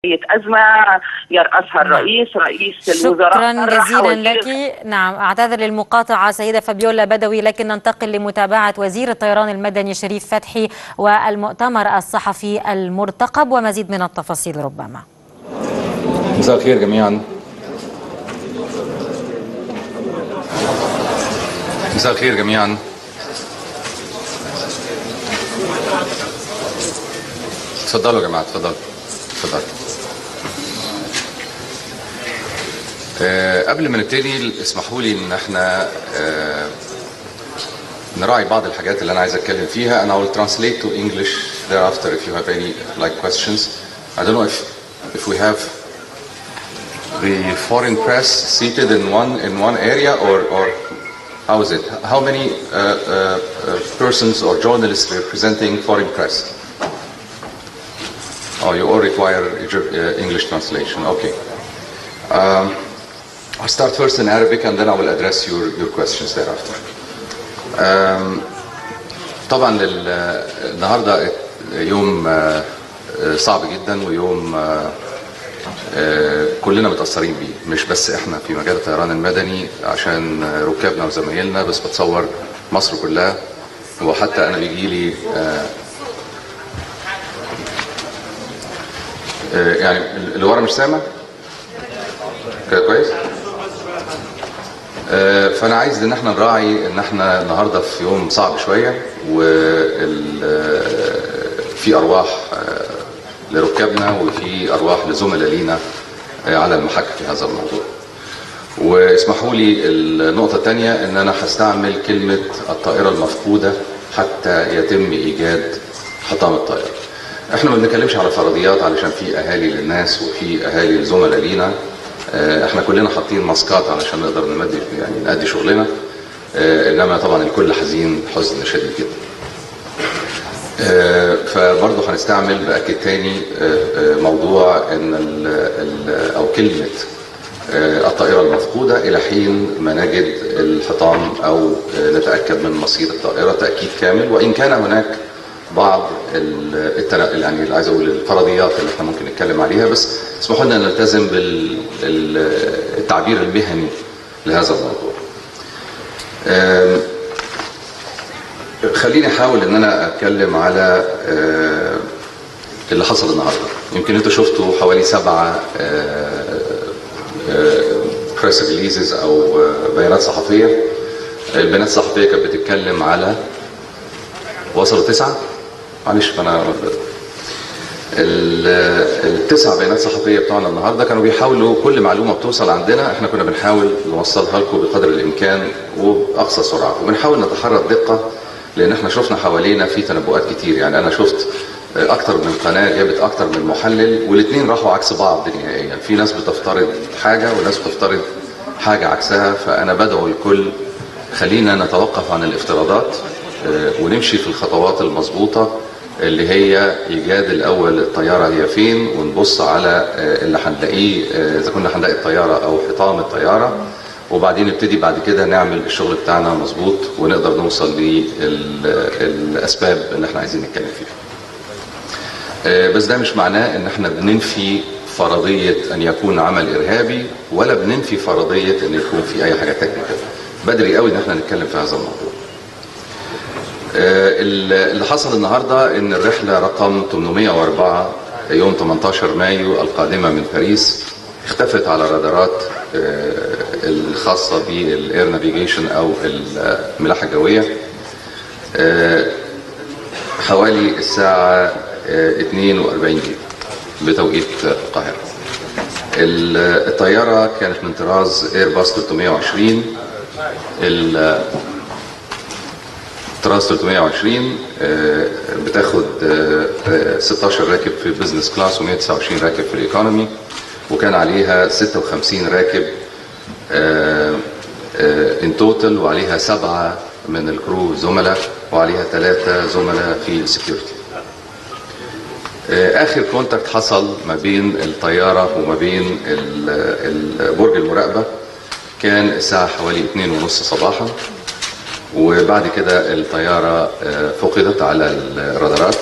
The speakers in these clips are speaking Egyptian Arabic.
أزمة يرأسها الرئيس، رئيس الوزراء. شكرا جزيلا لك. نعم، أعتذر للمقاطعة سيدة فابيولا بدوي، لكن ننتقل لمتابعة وزير الطيران المدني شريف فتحي والمؤتمر الصحفي المرتقب ومزيد من التفاصيل ربما. مساء الخير جميعا. مساء الخير جميعا. اتفضلوا يا جماعة، اتفضلوا اتفضلوا. قبل ما نبتدي اسمحوا لي ان احنا نراعي بعض الحاجات اللي انا عايز اتكلم فيها. انا will translate to English thereafter if you have any like questions. I don't know if we have the foreign press seated in one area or how is it? How many persons or journalists representing foreign press? Oh, you all require English translation. Okay. I'll start first in Arabic and then I will address your questions thereafter. طبعا النهارده يوم صعب جدا، ويوم كلنا متأثرين بيه، مش بس احنا في مجال الطيران المدني عشان ركابنا وزمايلنا، بس بتصور مصر كلها. وحتى انا بيجي لي يعني اللي ورا مش سامع كده كويس. فانا عايز ان احنا نراعي ان احنا النهارده في يوم صعب شوية، وفي ارواح لركابنا وفي ارواح لزملاء لينا على المحك في هذا الموضوع. واسمحوا لي النقطة الثانية ان انا هستعمل كلمة الطائرة المفقودة حتى يتم ايجاد حطام الطائرة. احنا ما بنتكلمش على فرضيات علشان في اهالي للناس وفي اهالي لزملاء لينا. احنا كلنا حاطين ماسكات علشان نقدر نمد يعني نأدي شغلنا، انما طبعا الكل حزين حزن شديد جدا. فبرضه هنستعمل باكد تاني موضوع ان ال او كلمة الطائرة المفقودة الى حين ما نجد الحطام او نتاكد من مصير الطائرة تاكيد كامل، وان كان هناك بعض يعني اللي عايز اقول الفرضيات اللي احنا ممكن نتكلم عليها، بس اسمحوا لنا نلتزم بالتعبير المهني لهذا الموضوع. خليني احاول ان انا اتكلم على اللي حصل النهارده. يمكن انتوا شفتوا حوالي 7 press releases او بيانات صحفية. البيانات الصحفية كانت بتتكلم على وصلوا 9، معلش فانا التسع بيانات صحفية بتوعنا النهارده كانوا بيحاولوا كل معلومة بتوصل عندنا احنا كنا بنحاول نوصلها لكم بقدر الامكان وباقصى سرعة، وبنحاول نتحرى الدقة لان احنا شفنا حوالينا في تنبؤات كتير. يعني انا شفت اكتر من قناة جابت اكتر من محلل والاثنين راحوا عكس بعض نهائيا. في ناس بتفترض حاجة وناس بتفترض حاجة عكسها، فانا بدعو الكل خلينا نتوقف عن الافتراضات ونمشي في الخطوات المظبوطه اللي هي ايجاد الاول الطيارة هي فين، ونبص على اللي هنلاقيه اذا كنا هنلاقي الطيارة او حطام الطيارة، وبعدين نبتدي بعد كده نعمل الشغل بتاعنا مظبوط ونقدر نوصل للاسباب اللي احنا عايزين نتكلم فيها. بس ده مش معناه ان احنا بننفي فرضية ان يكون عمل ارهابي، ولا بننفي فرضية ان يكون في اي حاجة technical. بدري قوي ان احنا نتكلم في هذا الموضوع. اللي حصل النهارده ان الرحلة رقم 804 يوم 18 مايو القادمة من باريس اختفت على رادارات الخاصة بال air navigation او الملاحة الجوية حوالي الساعة 42 دقيقة بتوقيت القاهرة. الطيارة كانت من طراز ايرباص 320، طراز 320 بتاخد 16 راكب في business class و129 راكب في ال economy، وكان عليها 56 راكب in total، وعليها 7 من ال crew زملاء، وعليها 3 زملاء في ال security. اخر contact حصل ما بين الطيارة وما بين برج المراقبة كان الساعة حوالي 2:30 صباحا، وبعد كده الطيارة فقدت على الرادارات.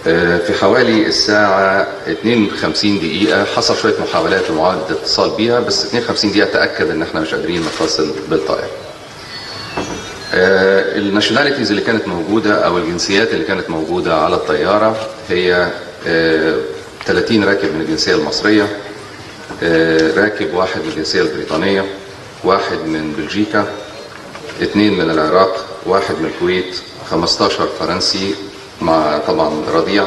في حوالي الساعة 52 دقيقة حصل شوية محاولات لمعاودة الاتصال بيها، بس 52 دقيقة تأكد إن احنا مش قادرين نتصل بالطائرة. ال nationalities اللي كانت موجودة أو الجنسيات اللي كانت موجودة على الطيارة هي 30 راكب من الجنسية المصرية، راكب واحد من الجنسية البريطانية، واحد من بلجيكا، اثنين من العراق، واحد من الكويت، 15 فرنسي مع طبعا رضيع،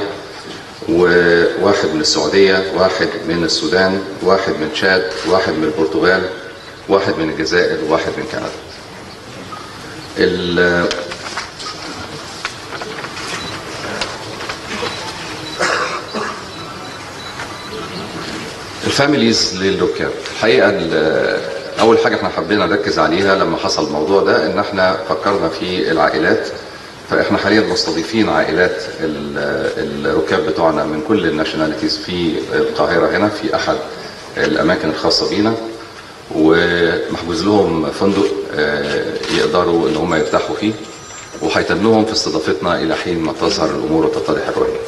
وواحد من السعودية، واحد من السودان، واحد من تشاد، واحد من البرتغال، واحد من الجزائر، وواحد من كندا. ال families للركاب، الحقيقة اول حاجة احنا حبينا نركز عليها لما حصل الموضوع ده ان احنا فكرنا في العائلات. فاحنا حاليا مستضيفين عائلات الركاب بتوعنا من كل ال nationalities في القاهرة هنا في احد الاماكن الخاصة بينا، ومحجوز لهم فندق يقدروا ان هم يرتاحوا فيه، وهيتنهم في استضافتنا الى حين ما تظهر الامور وتتضح الرؤية.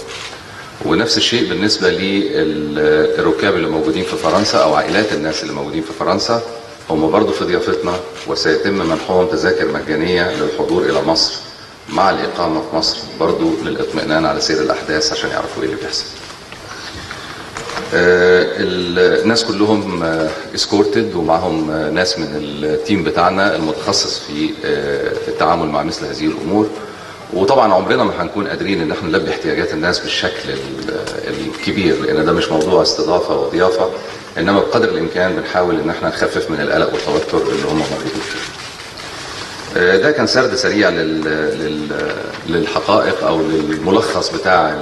ونفس الشيء بالنسبة للركاب اللي موجودين في فرنسا او عائلات الناس اللي موجودين في فرنسا، هم برضو في ضيافتنا، وسيتم منحهم تذاكر مجانية للحضور الى مصر مع الاقامة في مصر، برضو للاطمئنان على سير الاحداث عشان يعرفوا ايه اللي بيحصل. الناس كلهم escorted ومعهم ناس من ال team بتاعنا المتخصص في التعامل مع مثل هذه الامور. وطبعا عمرنا ما هنكون قادرين ان احنا نلبي احتياجات الناس بالشكل الكبير، لان ده مش موضوع استضافة وضيافه، انما بقدر الامكان بنحاول ان احنا نخفف من القلق والتوتر اللي هم موجودين فيه. ده كان سرد سريع للحقائق او للملخص بتاع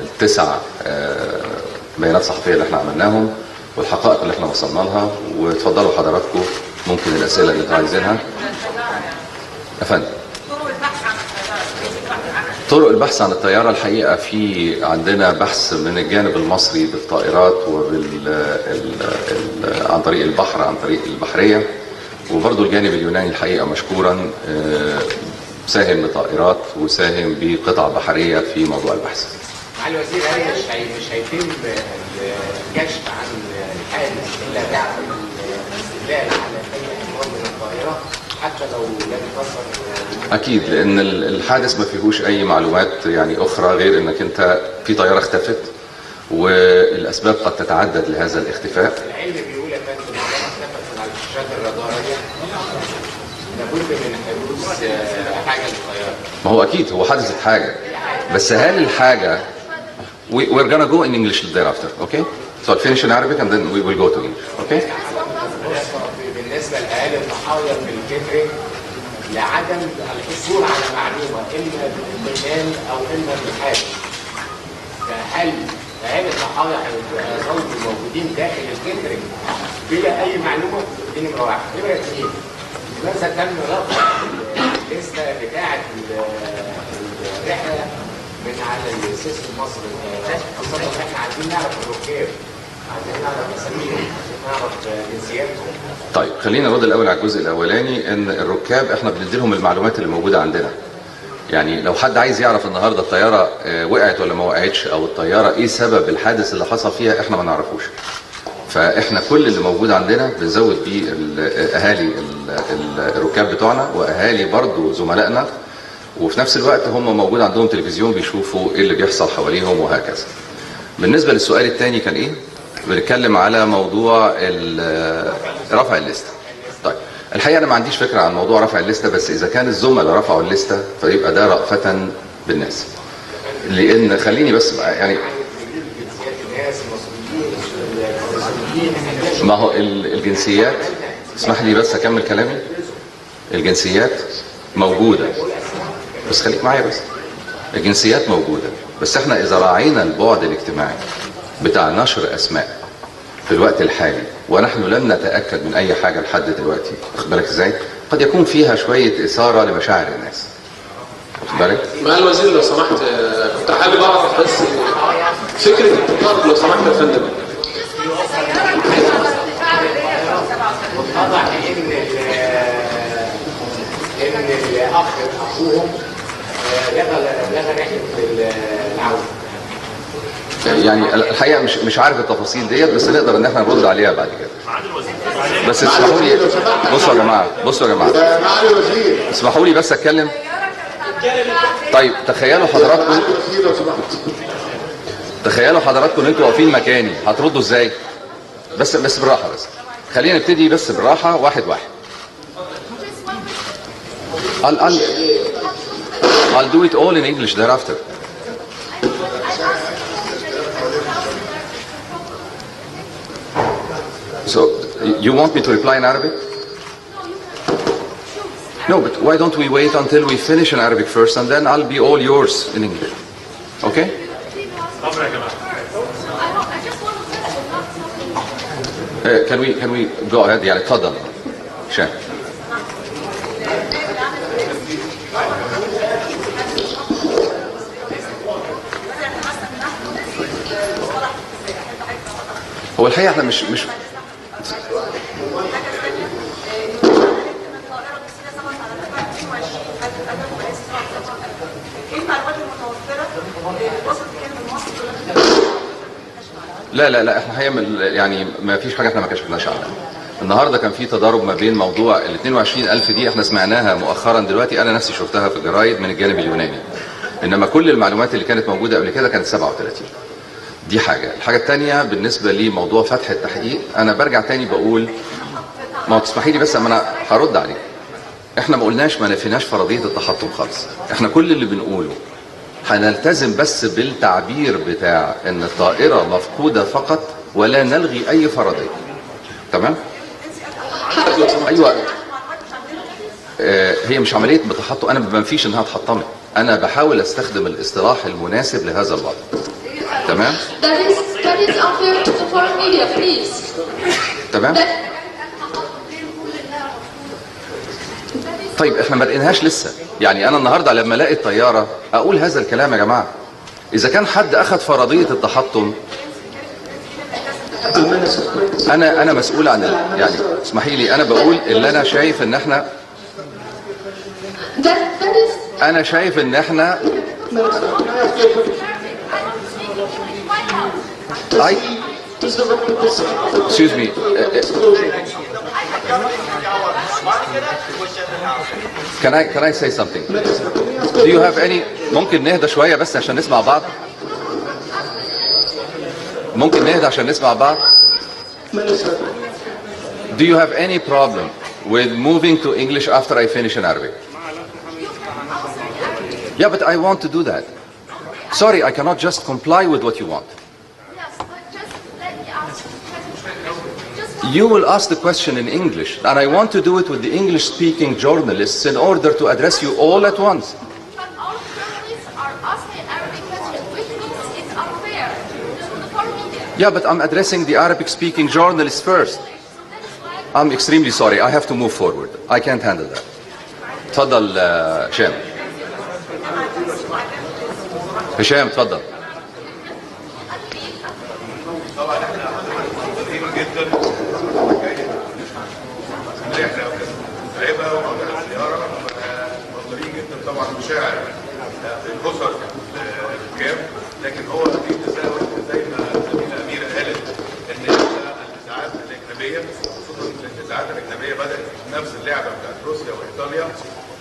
التسع بيانات صحفية اللي احنا عملناهم والحقائق اللي احنا وصلنا لها. واتفضلوا حضراتكم ممكن الاسئلة اللي انتوا عايزينها. يا فندم، طرق البحث عن الطيارة، الحقيقة في عندنا بحث من الجانب المصري بالطائرات وبال عن طريق البحر، عن طريق البحرية، وبرضه الجانب اليوناني الحقيقة مشكورا ساهم بطائرات وساهم بقطع بحرية في موضوع البحث. معالي الوزير، هل مش هيتم الكشف عن الحادث الا بعد الاستدلال على اي احتمال من الطائرة حتى لو لم تصل؟ اكيد، لان الحادث ما فيهوش اي معلومات يعني اخرى غير انك انت في طيارة اختفت، والاسباب قد تتعدد لهذا الاختفاء. العلم بيقول يا فندم انها اختفت من على الشاشات الراداريه، لابد من حدوث حاجة للطياره. ما هو اكيد هو حدثت حاجة، بس هل الحاجة we're gonna go in English thereafter, okay? So I'll finish in Arabic and then we will go to English, okay? بالنسبة لاهالي الضحايا في الكاترينج لعدم الحصول على معلومة اما بالاطمئنان او اما بالحادث، فهل اهالي الضحايا هيظلوا موجودين داخل الكاترينج بلا اي معلومة؟ دي نمره واحد. نمره اثنين، لماذا تم رفع الليستة بتاعه الرحلة من على ال system المصري؟ خاصة احنا عايزين نعرف الركاب، عايزين نعرف اساميهم، عايزين نعرف جنسياتهم. طيب خلينا نرد الاول على الجزء الاولاني، ان الركاب احنا بندي لهم المعلومات اللي موجودة عندنا. يعني لو حد عايز يعرف النهارده الطيارة وقعت ولا ما وقعتش، او الطيارة ايه سبب الحادث اللي حصل فيها، احنا ما نعرفوش. فاحنا كل اللي موجود عندنا بنزود بيه اهالي الركاب بتوعنا واهالي برضو زملائنا، وفي نفس الوقت هم موجود عندهم تلفزيون بيشوفوا ايه اللي بيحصل حواليهم وهكذا. بالنسبة للسؤال الثاني كان ايه؟ بنتكلم على موضوع رفع الليستة. طيب الحقيقة انا ما عنديش فكرة عن موضوع رفع الليستة، بس اذا كان الزملاء رفعوا الليستة فيبقى ده رأفة بالناس. لان خليني بس يعني ما هو الجنسيات، اسمح لي بس اكمل كلامي. الجنسيات موجودة، بس خليك معايا بس. الجنسيات موجودة، بس احنا اذا راعينا البعد الاجتماعي بتاع نشر اسماء في الوقت الحالي ونحن لم نتاكد من اي حاجة لحد دلوقتي، واخد بالك ازاي؟ قد يكون فيها شوية اثاره لمشاعر الناس. واخد بالك؟ معالي الوزير لو سمحت، كنت حابب اعرف بس فكرة التطرق لو سمحت يا فندم. واتضح ان الاخ اخوهم لغى رحله العودة. يعني الحقيقة مش عارف التفاصيل ديت، بس نقدر ان احنا نرد عليها بعد كده. بس اسمحوا لي، بصوا يا جماعة، بصوا يا جماعة، اسمحوا لي بس اتكلم. طيب تخيلوا حضراتكم، تخيلوا حضراتكم ان انتوا واقفين مكاني، هتردوا ازاي؟ بس بالراحة، بس خلينا نبتدي بس بالراحة، واحد واحد. I'll do it all in English thereafter. So, you want me to reply in Arabic? No, but why don't we wait until we finish in Arabic first, and then I'll be all yours in English. Okay? Can we go ahead? يعني اتفضل. هشام. هو الحقيقة احنا مش لا لا لا، احنا حقيقة يعني ما فيش حاجة احنا ما كشفناش عنها. النهارده كان في تضارب ما بين موضوع ال 22,000 دي، احنا سمعناها مؤخرا دلوقتي، انا نفسي شفتها في الجرايد من الجانب اليوناني. انما كل المعلومات اللي كانت موجودة قبل كده كانت 37. دي حاجة. الحاجة الثانية بالنسبة لموضوع فتح التحقيق، انا برجع تاني بقول، ما هو تسمحي لي بس اما انا هرد عليك. احنا ما قلناش، ما نفيناش فرضية التحطم خالص. احنا كل اللي بنقوله هنلتزم بس بالتعبير بتاع ان الطائرة مفقودة فقط، ولا نلغي اي فرضية. تمام؟ ايوه، هي مش عملية بتحطم، انا ما بنفيش انها اتحطمت، انا بحاول استخدم الاصطلاح المناسب لهذا الوضع. تمام؟ That is unfair to the foreign media, please. تمام؟ طيب احنا ما لقيناهاش لسه، يعني انا النهارده لما الاقي الطيارة اقول هذا الكلام يا جماعة. اذا كان حد اخذ فرضية التحطم، انا مسؤول عن يعني اسمحي لي، انا بقول اللي انا شايف ان احنا، انا شايف ان احنا excuse me. Can I say something? Do you have any? ممكن نهدى شوية بس عشان نسمع بعض؟ ممكن نهدى عشان نسمع بعض؟ Do you have any problem with moving to English after I finish in Arabic? Yeah, but I want to do that. Sorry, I cannot just comply with what you want. You will ask the question in English, and I want to do it with the English-speaking journalists in order to address you all at once. But all journalists are asking Arabic questions, which means it's unfair to the foreign media. Yeah, but I'm addressing the Arabic-speaking journalists first. I'm extremely sorry. I have to move forward. I can't handle that. تفضل هشام. هشام تفضل. طبعا احنا مقدرين جدا الرحلة متعبة وموضوع الزيارة، مقدرين جدا طبعا مشاعر الاسر الحكام، لكن هو في تساؤل زي ما الزميلة اميره قالت ان الاذاعات الاجنبية، خصوصا الاذاعات الاجنبية بدات نفس اللعبة بتاعت روسيا وايطاليا،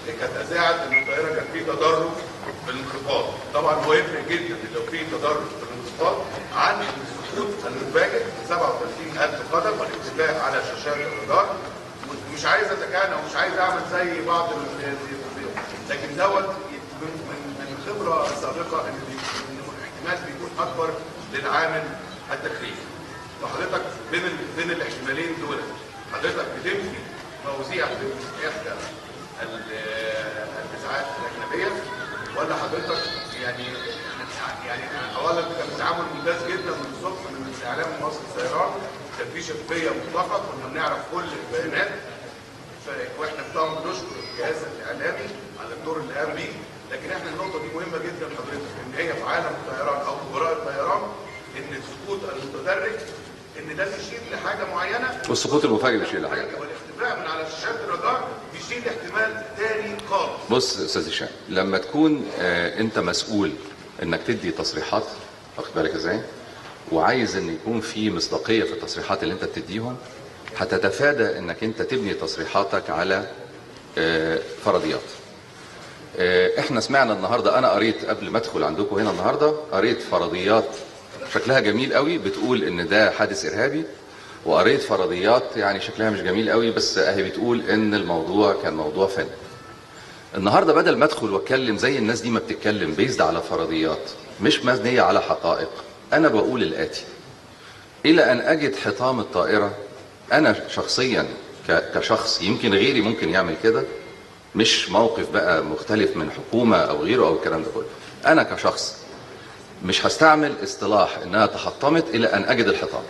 اللي كانت اذاعت ان الطائرة كان في تدرج في الانخفاض. طبعا هو يفرق جدا لو في تدرج في الانخفاض عن السقوط المفاجئ 37,000 قدم والاختفاء على شاشات الرادار. مش عايز اتكهن ومش عايز اعمل زي بعض، لكن دوت من خبره سابقه ان الاحتمال بيكون اكبر للعامل التكليفي. فحضرتك بين الاحتمالين دول حضرتك بتنفي توزيع في احدى الاذاعات الاجنبية، ولا حضرتك يعني اولا كان تعامل ممتاز جدا من الصبح من الاعلام المصري للطيران، كان في شفافية مطلقه، كنا بنعرف كل البيانات، واحنا طبعا بنشكر الجهاز الاعلامي على الدور اللي قام بيه. لكن احنا النقطة دي مهمة جدا حضرتك، ان هي في عالم الطيران او خبراء الطيران ان السقوط المتدرج ان ده بيشير لحاجة معينة، والسقوط المفاجئ بيشير لحاجة ثانية، والاختفاء من على شاشات الرادار بيشير لاحتمال ثاني خالص. بص استاذ هشام، لما تكون انت مسؤول انك تدي تصريحات، واخد بالك ازاي؟ وعايز ان يكون في مصداقية في التصريحات اللي انت بتديهم، هتتفادى انك انت تبني تصريحاتك على فرضيات. احنا سمعنا النهارده، انا قريت قبل ما ادخل عندكم هنا النهارده، قريت فرضيات شكلها جميل قوي بتقول ان ده حادث ارهابي، وقريت فرضيات يعني شكلها مش جميل قوي بس اهي بتقول ان الموضوع كان موضوع فني. النهارده بدل ما ادخل واتكلم زي الناس دي ما بتتكلم بيزد على فرضيات مش مبنية على حقائق، انا بقول الاتي: الى ان اجد حطام الطائرة، انا شخصيا كشخص، يمكن غيري ممكن يعمل كده، مش موقف بقى مختلف من حكومة او غيره او الكلام ده كله، انا كشخص مش هستعمل اصطلاح انها تحطمت الى ان اجد الحطام.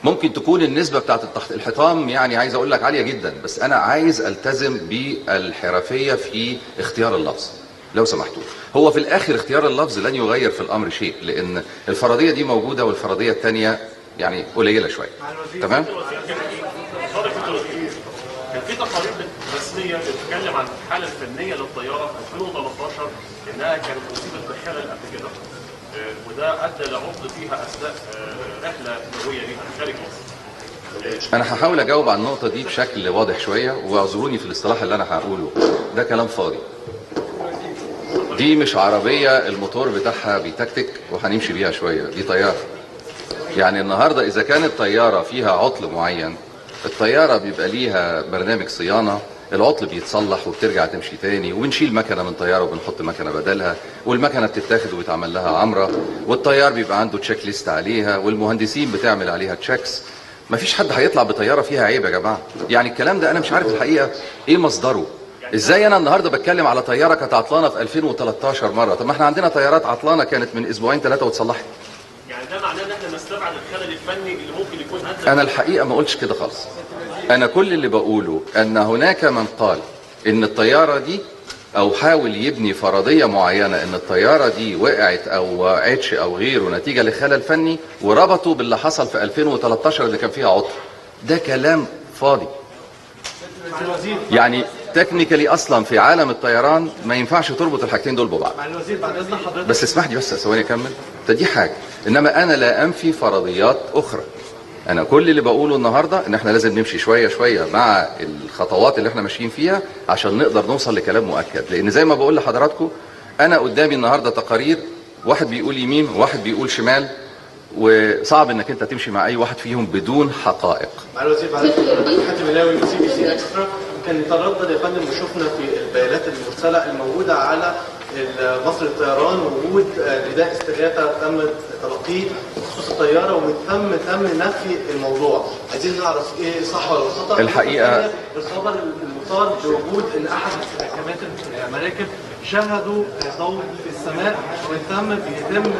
ممكن تكون النسبة بتاعت الحطام يعني عايز اقول لك عالية جدا، بس انا عايز التزم بالحرفيه في اختيار اللفظ لو سمحتوا. هو في الاخر اختيار اللفظ لن يغير في الامر شيء، لان الفرضية دي موجودة والفرضيه الثانية يعني قليله شوية. تمام؟ كان في تقارير رسمية بتتكلم عن الحالة الفنية للطياره في 2013 انها كانت اصيبت بخلل قبل كده، وده ادى لعطل فيها اثناء رحله جوية ليها خارج مصر. انا هحاول اجاوب على النقطة دي بشكل واضح شوية، واعذروني في الاصطلاح اللي انا هقوله ده كلام فاضي. دي مش عربية الموتور بتاعها بيتكتك وهنمشي بيها شوية، دي طيارة. يعني النهارده اذا كانت طيارة فيها عطل معين، الطيارة بيبقى ليها برنامج صيانة، العطل بيتصلح وبترجع تمشي تاني، وبنشيل مكنه من طيارة وبنحط مكنه بدلها، والمكنه بتتاخد وبيتعمل لها عمره، والطيار بيبقى عنده check list عليها، والمهندسين بتعمل عليها checks. مفيش حد هيطلع بطيارة فيها عيب يا جماعة. يعني الكلام ده انا مش عارف الحقيقة ايه مصدره. ازاي انا النهارده بتكلم على طيارة كانت عطلانه في 2013 مرة؟ طب ما احنا عندنا طيارات عطلانه كانت من اسبوعين ثلاثة واتصلحت. يعني ده معناه ان احنا نستبعد الخلل الفني اللي ممكن يكون ادى؟ انا الحقيقة ما قلتش كده خالص. انا كل اللي بقوله ان هناك من قال ان الطيارة دي، او حاول يبني فرضية معينة ان الطيارة دي وقعت او وقعتش او غيره نتيجة لخلل فني، وربطوا باللي حصل في 2013 اللي كان فيها عطل. ده كلام فاضي. يعني technically اصلا في عالم الطيران ما ينفعش تربط الحاجتين دول ببعض. بس اسمح لي بس ثواني اكمل، دي حاجة، انما انا لا انفي فرضيات اخرى. انا كل اللي بقوله النهارده ان احنا لازم نمشي شوية شوية مع الخطوات اللي احنا ماشيين فيها عشان نقدر نوصل لكلام مؤكد، لان زي ما بقول لحضراتكم انا قدامي النهارده تقارير، واحد بيقول يمين وواحد بيقول شمال، وصعب انك انت تمشي مع اي واحد فيهم بدون حقائق. مع الوزير بعد حاتم ملاوي CBC Extra، كان تردد يا فندم وشفنا في البيانات المرسلة الموجودة على مصر الطيران وجود نداء استغاثة تم تلقيه بخصوص الطيارة، ومن ثم تم نفي الموضوع. عايزين نعرف ايه صح ولا خطا؟ الحقيقة الخبر المثار بوجود ان احد كباتن المراكب شاهدوا ضوء في السماء، ومن ثم بيتم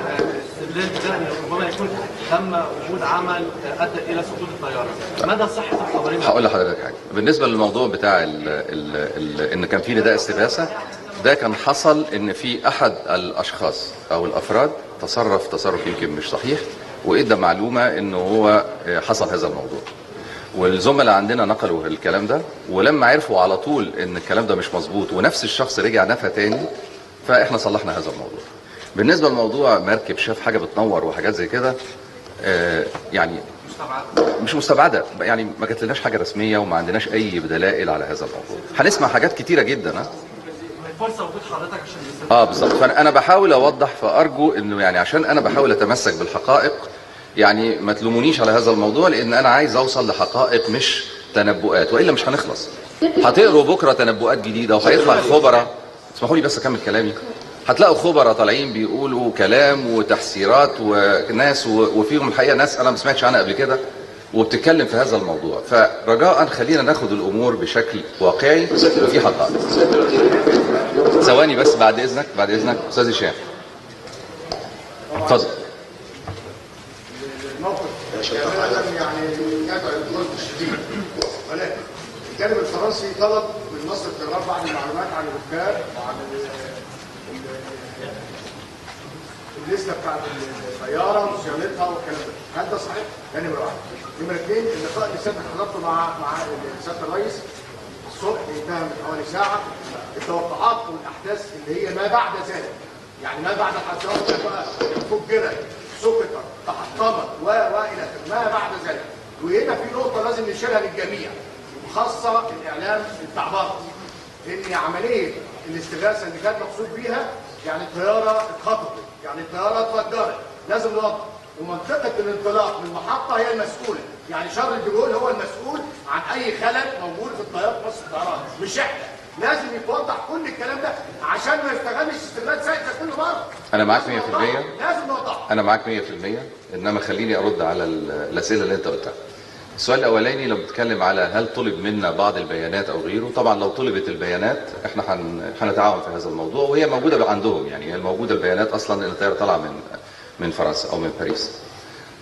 استدلال بده ان ربما يكون تم وجود عمل ادى الى سقوط الطيارة. مدى صحة الخبرين؟ هقول لحضرتك حاجة بالنسبة للموضوع بتاع ال ال ال ان كان في نداء استغاثة، ده كان حصل ان في احد الاشخاص او الافراد تصرف تصرف يمكن مش صحيح، وادى معلومة انه هو حصل هذا الموضوع، والزملاء عندنا نقلوا الكلام ده، ولما عرفوا على طول ان الكلام ده مش مظبوط ونفس الشخص رجع نفى تاني، فاحنا صلحنا هذا الموضوع. بالنسبة لموضوع مركب شاف حاجة بتنور وحاجات زي كده، يعني مش مستبعده، يعني ما جاتلناش لناش حاجة رسمية وما عندناش اي دلائل على هذا الموضوع. هنسمع حاجات كتيرة جدا. فرصة وجود حضرتك عشان بالظبط. فانا بحاول اوضح، فارجو انه يعني عشان انا بحاول اتمسك بالحقائق، يعني ما تلومونيش على هذا الموضوع، لان انا عايز اوصل لحقائق مش تنبؤات، والا مش هنخلص. هتقروا بكره تنبؤات جديدة وهيطلع خبراء، اسمحوا لي بس اكمل كلامي، هتلاقوا خبراء طالعين بيقولوا كلام وتحسيرات وناس وفيهم الحقيقة ناس انا ما سمعتش عنها قبل كده وبتتكلم في هذا الموضوع. فرجاء خلينا ناخد الامور بشكل واقعي وفي حقائق. ثواني بس بعد اذنك، بعد اذنك استاذ هشام اتفضل. الموقف يعني يدعو للجهد الشديد، ولكن الجانب الفرنسي طلب من مصر الطيران بعض المعلومات عن الركاب وعن الليستة بتاعت الطيارة وصيانتها والكلام ده، هل ده صحيح؟ ده نمره واحد. نمره اثنين، اللقاء اللي سيادتك حضرته مع سيادة الرئيس الصبح انتهى من حوالي ساعة، التوقعات والاحداث اللي هي ما بعد ذلك يعني ما بعد الحادثة بقى فجرت، سقطت، تحطمت والى ما بعد ذلك. وهنا في نقطة لازم نشيرها للجميع وخاصة الاعلام التعبان، ان عملية الاستغاثة اللي كانت مقصود بيها يعني الطيارة اتخطفت، يعني الطيارة اتفجرت، لازم نوضح. ومنطقة الانطلاق من المحطة هي المسؤولة، يعني شارل دي جول هو المسؤول عن اي خلل موجود في الطيارات مصر الطيران، مش احنا. لازم يتوضح كل الكلام ده عشان ما يستغلش استغلال سيء زي كل مرة. انا معاك 100%. لازم نوضحه. انا معاك 100%، انما خليني ارد على الاسئلة اللي انت قلتها. السؤال الاولاني لو بتتكلم على هل طلب منا بعض البيانات او غيره، طبعا لو طلبت البيانات احنا هنتعاون في هذا الموضوع، وهي موجودة عندهم، يعني هي موجودة البيانات اصلا ان الطيارة طالعه من فرنسا او من باريس.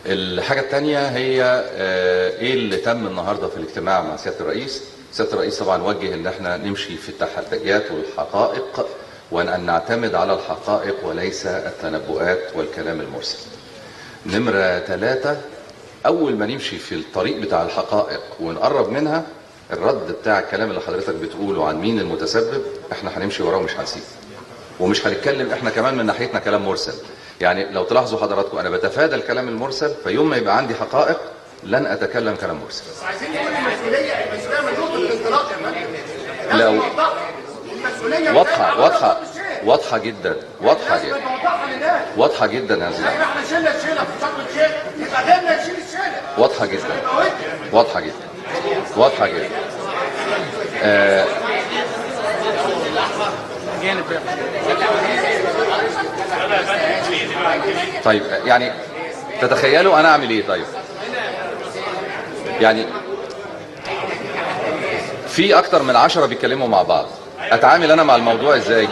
الحاجة الثانية هي ايه اللي تم النهارده في الاجتماع مع سيادة الرئيس؟ سيادة الرئيس طبعا وجه ان احنا نمشي في التحديات والحقائق، وان نعتمد على الحقائق وليس التنبؤات والكلام المرسل. نمره 3، اول ما نمشي في الطريق بتاع الحقائق ونقرب منها، الرد بتاع الكلام اللي حضرتك بتقوله عن مين المتسبب احنا هنمشي وراه ومش هنسيبه، ومش هنتكلم احنا كمان من ناحيتنا كلام مرسل. يعني لو تلاحظوا حضراتكم انا بتفادى الكلام المرسل، فيوم ما يبقى عندي حقائق لن اتكلم كلام مرسل. بس عايزين نقول المسؤولية من نقطة الانطلاق يا فندم. لو المسؤولية واضحة واضحة واضحة جدا، واضحة جدا، واضحة جدا يا زلمة. احنا شلنا الشيله في شكل الشيله، يبقى غيرنا يشيل الشيله. واضحة جدا، واضحة جدا، واضحة جدا. طيب يعني تتخيلوا انا اعمل ايه؟ طيب يعني في اكتر من 10 بيتكلموا مع بعض، اتعامل انا مع الموضوع ازاي؟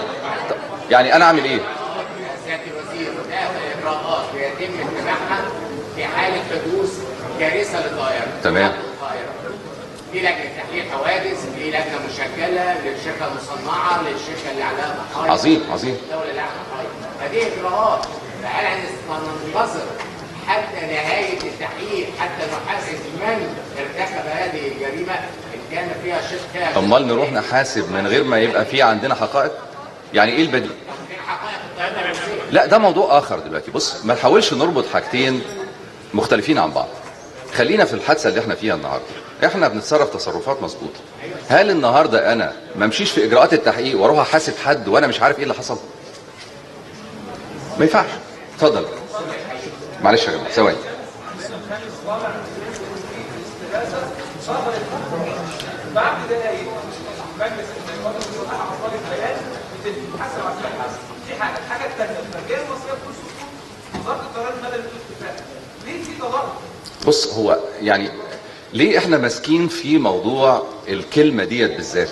يعني انا اعمل ايه؟ سيادة الوزير، ده اجراءات بيتم اتباعها في حاله حدوث كارثة للطائرة. تمام. في لجنة تحليل حوادث، في لجنة مشكلة للشركة المصنعة، للشركة اللي عليها ضحايا. عظيم عظيم. الدولة اللي عليها ضحايا، فدي اجراءات. فهل هننتظر حتى نهاية التحقيق حتى نحاسب من ارتكب هذه الجريمة ان كان فيها شق؟ امال نروح نحاسب من غير ما يبقى في عندنا حقائق؟ يعني ايه البديل؟ لا ده موضوع اخر دلوقتي. بص، ما نحاولش نربط حاجتين مختلفين عن بعض. خلينا في الحادثة اللي احنا فيها النهارده. احنا بنتصرف تصرفات مظبوطة. هل النهارده انا ما امشيش في اجراءات التحقيق واروح احاسب حد وانا مش عارف ايه اللي حصل؟ ما ينفعش. اتفضل. معلش يا جماعة ثواني. بعد دقايق مجلس الادارة بيان بتتحاسب على الحادث. دي حاجة. الحاجة الثانية، الخارجية المصرية بتقول وزارة الطيران المدني بتقول اتفاق. ليه في تضارب؟ بص، هو يعني ليه احنا ماسكين في موضوع الكلمة ديت بالذات؟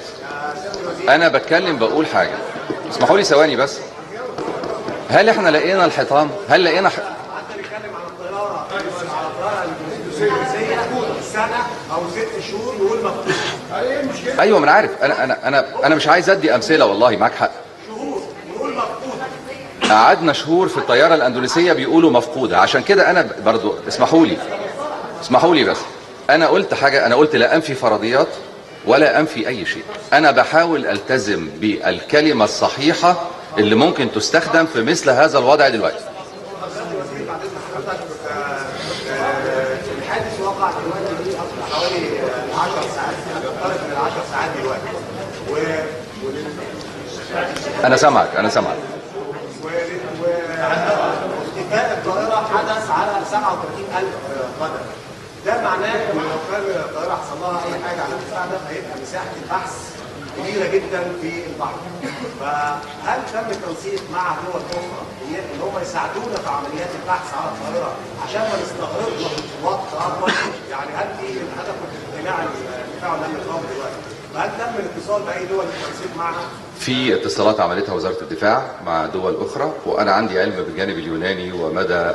انا بتكلم بقول حاجة، اسمحوا لي ثواني بس. هل احنا لقينا الحيطان؟ هل لقينا سنة او 6 شهور يقول مفتوح. ايوه ما انا عارف، انا انا انا انا مش عايز ادي امثلة، والله معاك حق. شهور يقول مفقودة. قعدنا شهور في الطيارة الاندونيسيه بيقولوا مفقودة، عشان كده انا برضو اسمحوا لي، اسمحوا لي بس. انا قلت حاجة، انا قلت لا انفي فرضيات ولا انفي اي شيء، انا بحاول التزم بالكلمة الصحيحة اللي ممكن تستخدم في مثل هذا الوضع دلوقتي. الحادث وقع دلوقتي حوالي 10 ساعات، يقترب من 10 ساعات دلوقتي. انا سامعك، انا سامعك. واختفاء الطائرة حدث على 37,000 قدم. ده معناه ان لو كان الطائرة حصل لها اي حاجة على الارتفاع ده هيبقى مساحة البحث كبيرة جدا في البحر. فهل تم التنسيق مع دول اخرى ان هم يساعدونا في عمليات البحث على الطائرة عشان ما نستغرقش وقت اطول؟ يعني هل في الهدف من الاجتماع الدفاع والامن القومي دلوقتي، فهل تم الاتصال باي دول للتنسيق معها؟ في اتصالات عملتها وزارة الدفاع مع دول اخرى، وانا عندي علم بالجانب اليوناني ومدى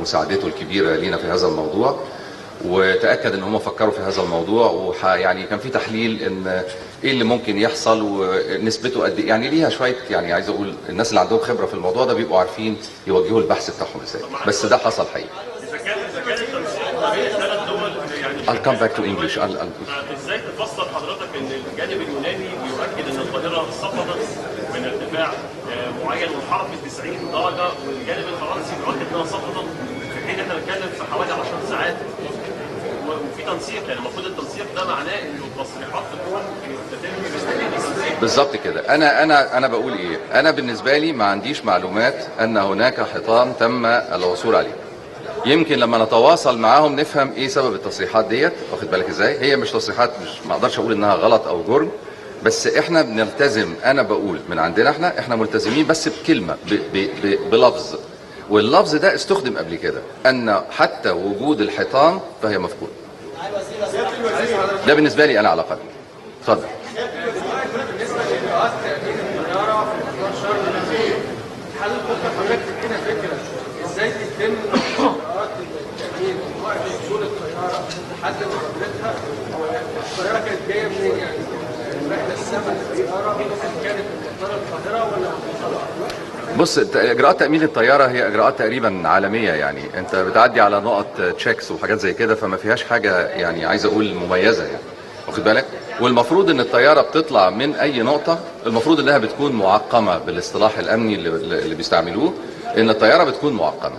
مساعدته الكبيرة لينا في هذا الموضوع، وتاكد ان هم فكروا في هذا الموضوع، ويعني كان في تحليل ان ايه اللي ممكن يحصل ونسبته قد ايه، يعني ليها شوية، يعني عايز اقول الناس اللي عندهم خبره في الموضوع ده بيبقوا عارفين يوجهوا البحث بتاعهم ازاي، بس ده حصل حقيقي. اذا كان التنسيق ما بين الثلاث دول يعني I'll come back to English. ازاي تفسر حضرتك ان الجانب اليوناني بيؤكد ان الطائرة سقطت من ارتفاع معين؟ معين وانحرفت 90 درجه، والجانب الفرنسي بيؤكد انها سقطت في حين احنا بنتكلم في حوالي 10 ساعات وفي تنسيق. يعني المفروض التنسيق ده معناه انه التصريحات تكون تتم بالظبط كده. انا بقول ايه؟ انا بالنسبة لي ما عنديش معلومات ان هناك حطام تم العثور عليه. يمكن لما نتواصل معاهم نفهم ايه سبب التصريحات ديت، واخد بالك ازاي؟ هي مش تصريحات، مش ما اقدرش اقول انها غلط او جرم، بس احنا بنلتزم. انا بقول من عندنا احنا ملتزمين بس بكلمه، بلفظ، واللفظ ده استخدم قبل كده ان حتى وجود الحيطان فهي مفقودة. ده بالنسبة لي انا على الاقل. اتفضل. بالنسبة لاجراءات تامين الطيارة في مطار شرم الشيخ، هل حضرتك تدينا فكرة ازاي تتم اجراءات التامين من وقت وصول الطيارة لحد مقابلتها؟ والطياره كانت جاية منين؟ يعني الرحلة السما للطياره هل كانت من مطار القاهرة ولا من مطار؟ بص، اجراءات تامين الطيارة هي اجراءات تقريبا عالمية، يعني انت بتعدي على نقط checks وحاجات زي كده، فما فيهاش حاجة يعني عايز اقول مميزة يعني، واخد بالك؟ والمفروض ان الطيارة بتطلع من اي نقطة، المفروض انها بتكون معقمه بالاصطلاح الامني اللي بيستعملوه، ان الطيارة بتكون معقمه.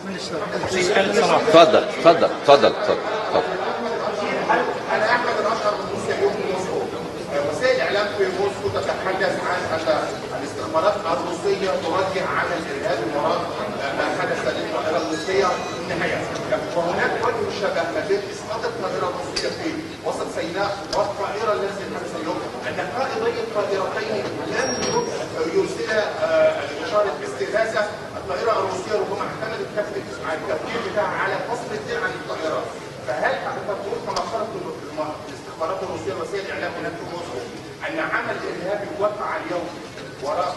اتفضل اتفضل اتفضل اتفضل. انا احمد الاشهر من روسيا اليوم في موسكو. وسائل الاعلام في موسكو تتحدث عن ان الاستخبارات الروسية ترجح عمل ارهابي وراء ما حدث للطائرة الروسية في النهاية، وهناك وجه شبه ما بين اسقاط الطائرة الروسية في وسط سيناء والطائرة التي حدث اليوم، ان قائدي الطائرتين لم يرسلا اشارة استغاثة. الطائرة الروسية ربما اعتمدت التفكير بتاعها على فصل الدين عن الطائرات. فهل حضرتك كما قالت الاستخبارات الروسية وسائل الاعلام هناك في موسكو ان عمل ارهابي وقع اليوم وراء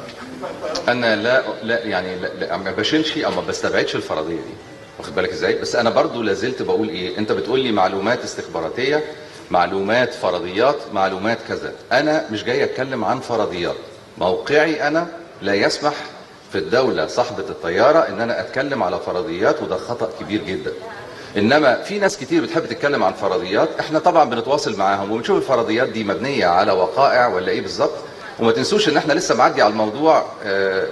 اختفاء الطائرات؟ انا لا يعني لا ما بشيلش او ما بستبعدش الفرضية دي، واخد بالك ازاي؟ بس انا برضو لازلت بقول ايه، انت بتقول لي معلومات استخباراتية، معلومات فرضيات، معلومات كذا، انا مش جاي اتكلم عن فرضيات. موقعي انا لا يسمح في الدولة صاحبه الطيارة ان انا اتكلم على فرضيات، وده خطا كبير جدا. انما في ناس كتير بتحب تتكلم عن فرضيات، احنا طبعا بنتواصل معاهم وبنشوف الفرضيات دي مبنية على وقائع ولا ايه بالظبط. وما تنسوش ان احنا لسه معدي على الموضوع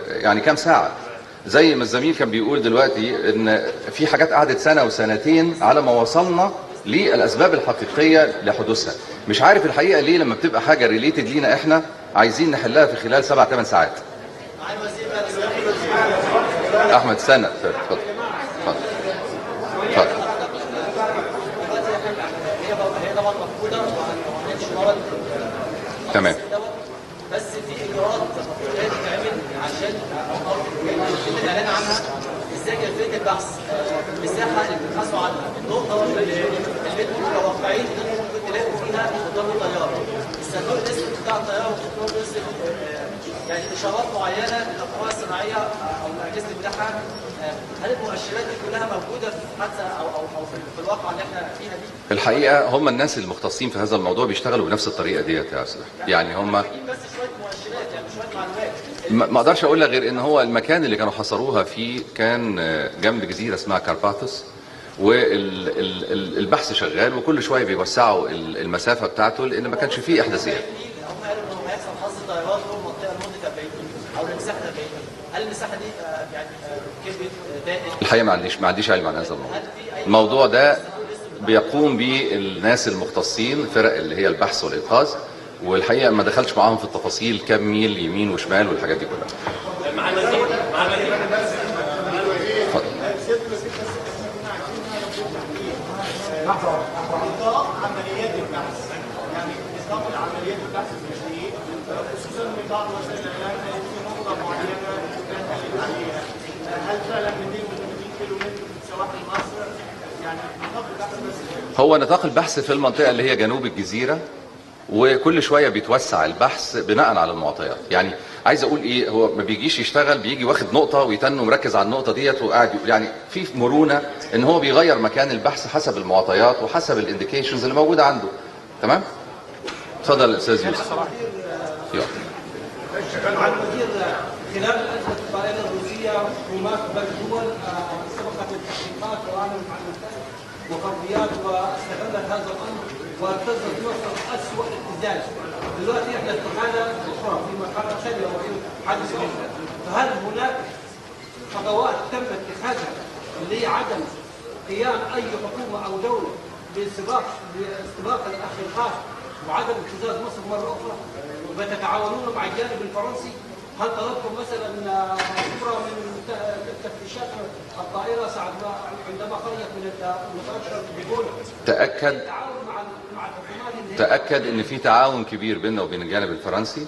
يعني كام ساعة، زي ما الزميل كان بيقول دلوقتي ان في حاجات قعدت سنة وسنتين على ما وصلنا للاسباب الحقيقية لحدوثها. مش عارف الحقيقة ليه لما بتبقى حاجة related لينا احنا عايزين نحلها في خلال 7-8 ساعات. احمد سنة، اتفضل اتفضل اتفضل. تمام. بس في اجراءات المفروض تتعمل عشان يتم الاعلان عنها، ازاي كيفية البحث، المساحة اللي بتبحثوا عنها، النقطة اللي انتم متوقعين ان انتم ممكن تلاقوا فيها خطاب الطيارة، الصندوق الاسود بتاع الطيارة ممكن يرسل يعني اشارات معينة للاقمار الصناعية او الاجهزة بتاعها. هل المؤشرات دي كلها موجودة في الحادثة او او او في الواقعة اللي احنا فيها دي؟ الحقيقة هم الناس المختصين في هذا الموضوع بيشتغلوا بنفس الطريقة ديت يا استاذ، يعني هم بس شوية مؤشرات، يعني شوية معلومات. ما اقدرش اقول لك غير ان هو المكان اللي كانوا حصروها فيه كان جنب جزيرة اسمها كارباتوس، والبحث شغال وكل شوية بيوسعوا المسافة بتاعته لان ما كانش فيه احداثيات. هم قالوا انه هيحصل حظر طيران فوق المنطقة لمدة 40 او لمساحة 40، هل المساحة دي يعني كبرت ضاقت؟ الحقيقة ما عنديش علم عن هذا الموضوع. الموضوع ده بيقوم به الناس المختصين، فرق اللي هي البحث والانقاذ، والحقيقة ما دخلتش معاهم في التفاصيل كم ميل يمين وشمال والحاجات دي كلها. اتفضل. نطاق عمليات البحث، يعني نطاق عمليات البحث في ايه؟ خصوصا نطاق وسائل الاعلام في نقطة معينة اتكلمت عليها، هل فعلا 280 كيلو متر من سواحل مصر؟ يعني نطاق البحث بس هو نطاق البحث في المنطقة اللي هي جنوب الجزيرة، وكل شوية بيتوسع البحث بناء على المعطيات. يعني عايز اقول ايه، هو ما بيجيش يشتغل، بيجي واخد نقطة ويتن ومركز على النقطة ديت وقاعد، يعني في مرونة ان هو بيغير مكان البحث حسب المعطيات وحسب ال indications اللي موجودة عنده. تمام؟ اتفضل الاستاذ يوسف. يلا. الوزير، خلال ازمة الطائرة الروسية حكومات بل دول سبقت التحقيقات واعلنت عن النتائج، وفرضيات واستغلت هذا الامر وابتزت مصر اسوء ابتزاز. دلوقتي احنا في حاله اخرى، في مرحلة ثانية وفي حادثه اخرى، فهل هناك خطوات تم اتخاذها لعدم قيام اي حكومة او دولة باستباق الاخ وعدم ابتزاز مصر مرة اخرى؟ وتتعاونون مع الجانب الفرنسي؟ هل طلبتم مثلا صوره من تفتيشات الطائرة ساعة عندما خرجت من مطار ديغول؟ تأكد ان في تعاون كبير بيننا وبين الجانب الفرنسي،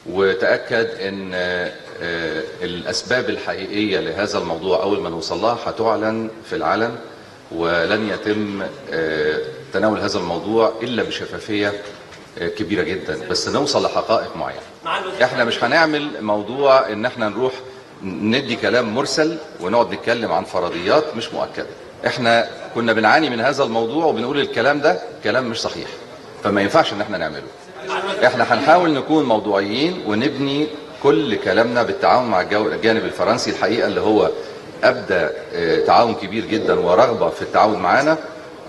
وتأكد ان الاسباب الحقيقية لهذا الموضوع اول ما نوصل لها هتعلن في العلن، ولن يتم تناول هذا الموضوع الا بشفافيه كبيرة جدا، بس نوصل لحقائق معينة. احنا مش هنعمل موضوع ان احنا نروح ندي كلام مرسل ونقعد نتكلم عن فرضيات مش مؤكدة. احنا كنا بنعاني من هذا الموضوع وبنقول الكلام ده كلام مش صحيح، فما ينفعش ان احنا نعمله. احنا هنحاول نكون موضوعيين ونبني كل كلامنا بالتعاون مع الجانب الفرنسي، الحقيقة اللي هو ابدى تعاون كبير جدا ورغبه في التعاون معانا،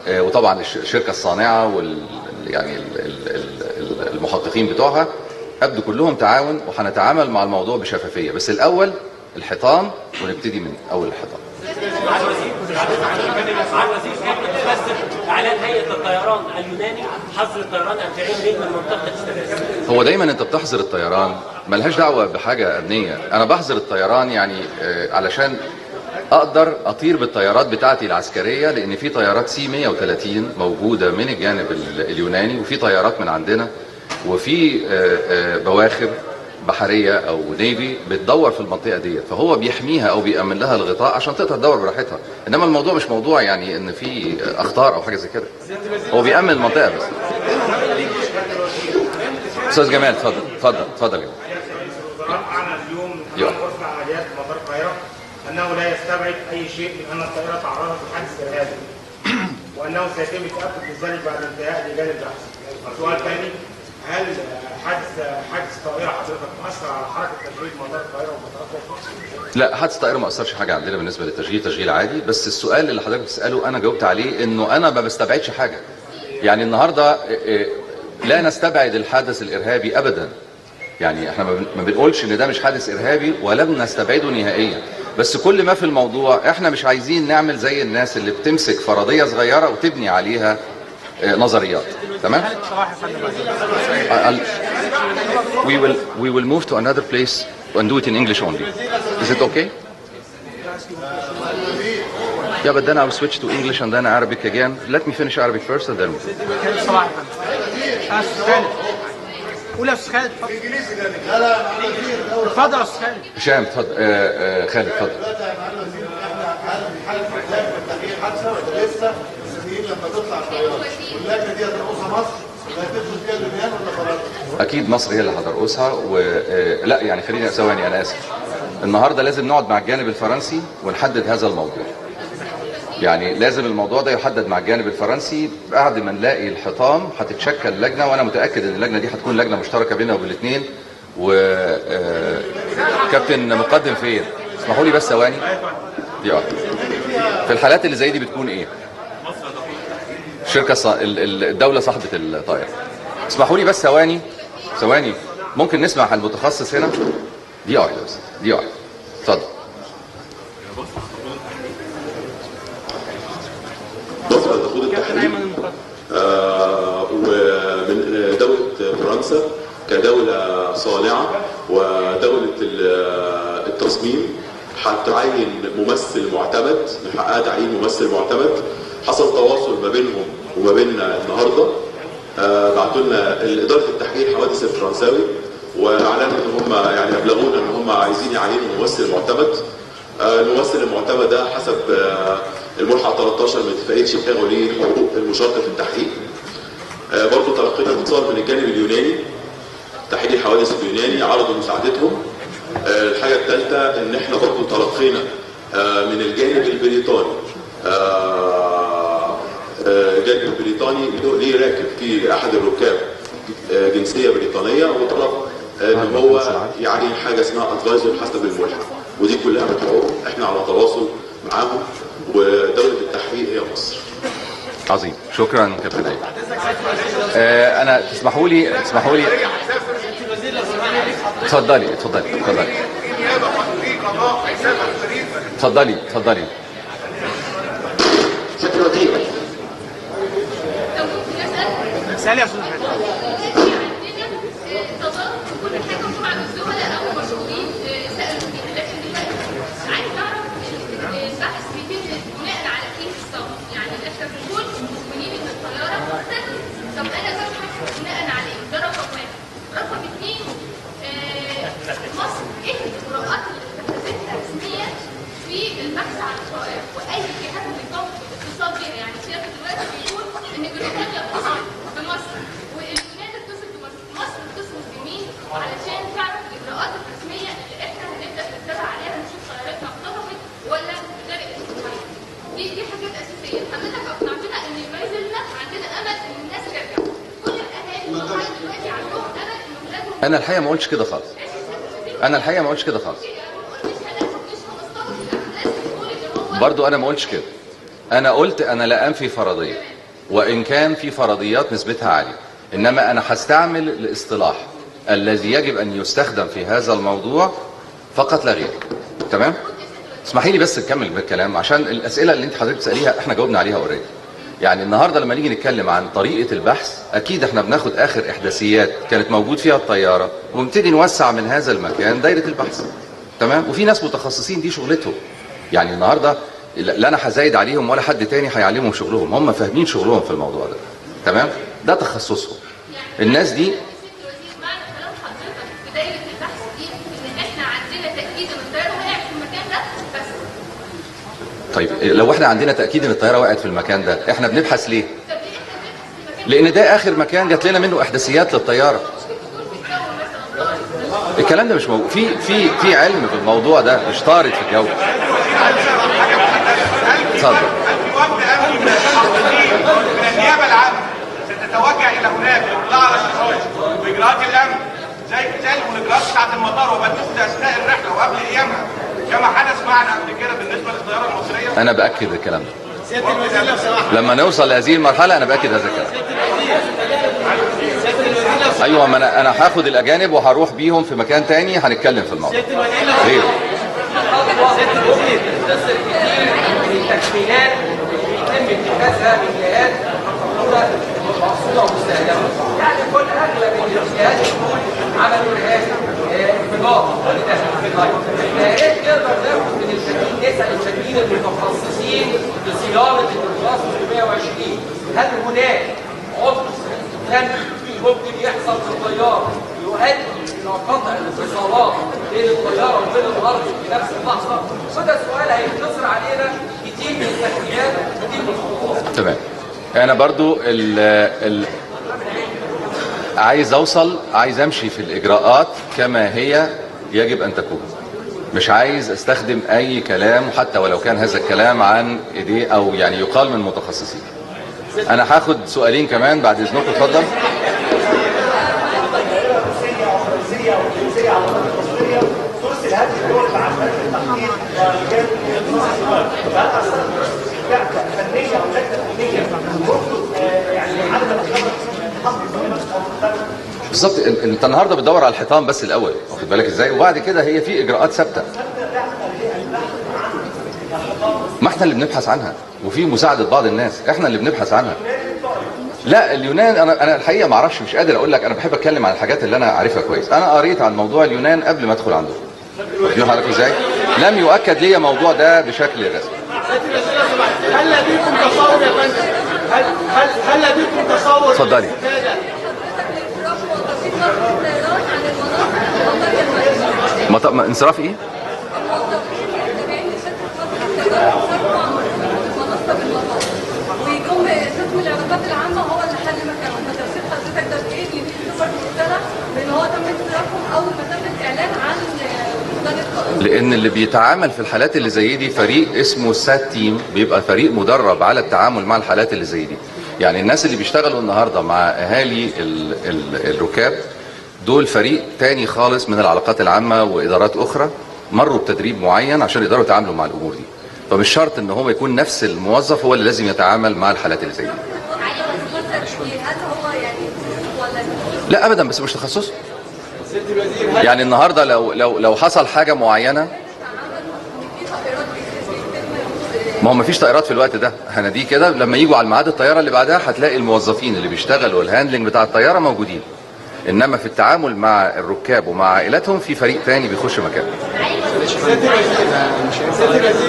وطبعا الشركة الصانعه وال يعني المحققين بتوعها ابدوا كلهم تعاون، وهنتعامل مع الموضوع بشفافيه، بس الاول الحيطان ونبتدي من اول الحيطان. مع الوزير بس اعلان هيئة الطيران اليوناني حظر الطيران 40 ميل من منطقة الاستغاثة. هو دايما انت بتحظر الطيران ملهاش دعوه بحاجة امنية، انا بحظر الطيران يعني علشان اقدر اطير بالطيارات بتاعتي العسكرية، لان في طيارات سي 130 موجودة من الجانب اليوناني، وفي طيارات من عندنا، وفي بواخر بحرية او نيفي بتدور في المنطقة ديت، فهو بيحميها او بيأمن لها الغطاء عشان تقدر تدور براحتها. انما الموضوع مش موضوع يعني ان في اخطار او حاجة زي كده، هو بيأمن المنطقة بس. استاذ جمال اتفضل اتفضل اتفضل يا جمال. غرفة عمليات مطار القاهرة انه لا يستبعد اي شيء من ان الطائرة تعرضت لحادث ارهابي، وانه سيتم التاكد من ذلك بعد انتهاء لجان البحث. سؤال ثاني، هل حادث طائره حضرتك اثر على حركة تشغيل مطار القاهرة ومطارات اخرى؟ لا، حادث طائره ما اثرش حاجة عندنا بالنسبة للتشغيل، تشغيل عادي. بس السؤال اللي حضرتك بتساله انا جاوبت عليه، انه انا ما بستبعدش حاجة. يعني النهارده لا نستبعد الحادث الارهابي ابدا، يعني احنا ما بنقولش ان ده مش حادث ارهابي ولم نستبعده نهائيا، بس كل ما في الموضوع احنا مش عايزين نعمل زي الناس اللي بتمسك فرضية صغيرة وتبني عليها نظريات. تمام؟ We will move to another place and do it in English only. Is it okay? Yeah, but then I will switch to English and then Arabic again. Let me finish Arabic first and then. قول يا استاذ خالد. اتفضل يا استاذ خالد. هشام اتفضل. خالد اتفضل. دلوقتي يا معالي الوزير، احنا هل حاله تحقيق حادثه ولا لسه مستنيين لما تطلع الطيارة؟ واللجنة دي هترقصها مصر ولا هتدخل فيها اليونان ولا فرنسا؟ اكيد مصر هي اللي هترقصها. لا يعني خليني ثواني، انا اسف. النهارده لازم نقعد مع الجانب الفرنسي ونحدد هذا الموضوع. يعني لازم الموضوع ده يحدد مع الجانب الفرنسي. بعد ما نلاقي الحطام هتتشكل لجنة، وانا متاكد ان اللجنة دي هتكون لجنة مشتركة بيننا وبين الاثنين. و كابتن مقدم فين؟ اسمحوا لي بس ثواني. دي واحدة. في الحالات اللي زي دي بتكون ايه؟ الشركة الدولة صاحبه الطائرة. اسمحوا لي بس ثواني ثواني، ممكن نسمع المتخصص هنا؟ دي واحدة بس، دي واحدة. اتفضل. مصر تخوض التحقيق ومن دولة فرنسا كدولة صانعة ودولة التصميم هتعين ممثل معتمد، من حقها تعيين ممثل معتمد. حصل تواصل ما بينهم وما بيننا النهارده، بعتوا لنا إدارة التحقيق حوادث الفرنساوي واعلنوا ان هم يعني ابلغونا ان هم عايزين يعينوا ممثل معتمد. الممثل المعتمد ده حسب الملحق 13 من اتفاقية شيكاغو ليه حقوق المشاركة في التحقيق. برضه تلقينا اتصال من الجانب اليوناني، تحقيق الحوادث اليوناني، عرضوا مساعدتهم. الحاجة الثالثة ان احنا برضه تلقينا من الجانب البريطاني، الجانب البريطاني ليه راكب في احد الركاب جنسية بريطانية، وطلب ان هو يعين حاجة اسمها advisor حسب الملحق، ودي كلها مدعوه. احنا على تواصل معاهم، ودولة التحقيق هي مصر. عظيم، شكرا كابتن ايمن. انا تسمحوا لي اتفضلي اتفضلي اتفضلي اتفضلي اتفضلي. اسالي يا استاذ. تضارب في كل حاجة، وطبعا الزملاء او المشغولين سالوا فيها، لكن دلوقتي عايز اعرف البحث بيتم بناء على ايه بالظبط؟ يعني احنا بنقول مؤمنين ان الطيارة اختفت، طب انا ببحث بناء على ايه؟ ده رقم واحد. رقم اثنين، مصر ايه الاجراءات اللي اتخذتها رسميا في البحث عن الطائرة واي جهات اللي قامت بالاتصال بيها؟ يعني سيادة دلوقتي بيقول ان بريطانيا اتصلت بمصر واليونان اتصلت بمصر، مصر اتصلت بمين علشان تعرف الاجراءات الرسمية اللي احنا هنبدا نتبع عليها نشوف طيارتنا اختطفت ولا غرقت في المية؟ دي حاجات اساسية. حضرتك اقنعتنا ان ما زلنا عندنا امل ان الناس ترجع، كل الاهالي لغاية دلوقتي عندهم امل ان اولادهم. انا الحقيقة ما قلتش كده خالص. انا الحقيقة ما قلتش كده خالص. برضو انا ما قلتش كده. انا قلت انا لا انفي فرضية، وان كان في فرضيات نسبتها عالية، انما انا هستعمل الاصطلاح الذي يجب ان يستخدم في هذا الموضوع فقط لا غير. تمام؟ اسمحي لي بس نكمل بالكلام عشان الاسئلة اللي انت حضرتك بتساليها احنا جاوبنا عليها already. يعني النهارده لما نيجي نتكلم عن طريقه البحث، اكيد احنا بناخد اخر احداثيات كانت موجود فيها الطيارة ونبتدي نوسع من هذا المكان دايرة البحث. تمام؟ وفي ناس متخصصين دي شغلتهم. يعني النهارده لا انا هزايد عليهم ولا حد تاني هيعلمهم شغلهم، هم فاهمين شغلهم في الموضوع ده. تمام؟ ده تخصصهم. الناس دي. معنى كلام حضرتك في دايرة البحث دي ان احنا عندنا تاكيد ان الطيارة وقعت في المكان ده بس. طيب لو احنا عندنا تاكيد ان الطيارة وقعت في المكان ده، احنا بنبحث ليه؟ لان ده اخر مكان جات لنا منه احداثيات للطياره. الكلام ده مش موجود في في في علم في الموضوع ده، مش طارد في الجو. اتفضل. هل في وفد امني من المحققين من النيابة العامة ستتوجه الى هناك لاطلاع على الشرائط واجراءات الامن زي الاجراءات بتاعت المطار وبتاخد اثناء الرحلة وقبل ايامها كما حدث معنا قبل كده بالنسبة للطياره المصرية؟ انا باكد الكلام ده. سيادة الوزير لو سمحت، لما نوصل لهذه المرحلة انا باكد هذا الكلام. ايوه، ما انا هاخد الاجانب وهروح بيهم في مكان تاني هنتكلم في الموضوع. غير سيادة الوزير بتتصل كتير من التكميلات اللي بيتم اتخاذها من جهات مقصوده مقصوده ومستهدفه، يعني كل اغلب الجهات بتقول عملوا ارهاب، انفجار، كل ده. طيب احنا يا ريت نقدر ناخد من الفنيين، نسال الفنيين المتخصصين في صيانة الايرباص 320، هل هناك عطل فني ممكن يحصل في الطيارة يؤدي الى قطع الاتصالات بين الطيارة وبين الارض في نفس اللحظة؟ وده سؤال هيقتصر علينا كتير من التحليلات وكتير من الخطوات. تمام. انا برضو عايز اوصل، عايز امشي في الاجراءات كما هي يجب ان تكون. مش عايز استخدم اي كلام حتى ولو كان هذا الكلام عن ايديه او يعني يقال من متخصصين. انا هاخد سؤالين كمان بعد اذنكم. اتفضل. بالظبط، انت النهارده بتدور على الحيطان بس الاول، واخد بالك ازاي؟ وبعد كده هي في اجراءات ثابتة. ما احنا اللي بنبحث عنها، وفي مساعدة بعض الناس احنا اللي بنبحث عنها. لا اليونان انا الحقيقة ما اعرفش، مش قادر اقول لك. انا بحب اتكلم عن الحاجات اللي انا عارفها كويس. انا قريت عن موضوع اليونان قبل ما ادخل عندهم. واخدين حضرتك ازاي؟ لم يؤكد لي موضوع ده بشكل رسمي. هل لديكم تصور يا فندم؟ هل لديكم تصور؟ اتفضلي. انصراف ايه؟ ويقوم قسم العلاقات العامة هو اللي حل مكانهم، فتفسير حضرتك ده بايه؟ ان في خبر مبتلى بان هو تم انصرافهم اول ما تم الاعلان عن فقدان الطائرة. لان اللي بيتعامل في الحالات اللي زي دي فريق اسمه SAT team، بيبقى فريق مدرب على التعامل مع الحالات اللي زي دي. يعني الناس اللي بيشتغلوا النهارده مع اهالي الركاب دول فريق تاني خالص من العلاقات العامة وادارات اخرى، مروا بتدريب معين عشان يقدروا يتعاملوا مع الامور دي. فمش شرط ان هو يكون نفس الموظف هو اللي لازم يتعامل مع الحالات اللي زي دي. لا ابدا، بس مش تخصصه. يعني النهارده لو لو لو حصل حاجة معينه، ما هو مفيش طائرات في الوقت ده. هناديه كده لما يجوا على الميعاد الطيارة اللي بعدها هتلاقي الموظفين اللي بيشتغلوا ال handling بتاع الطيارة موجودين، انما في التعامل مع الركاب ومع عائلاتهم في فريق تاني بيخش مكانه.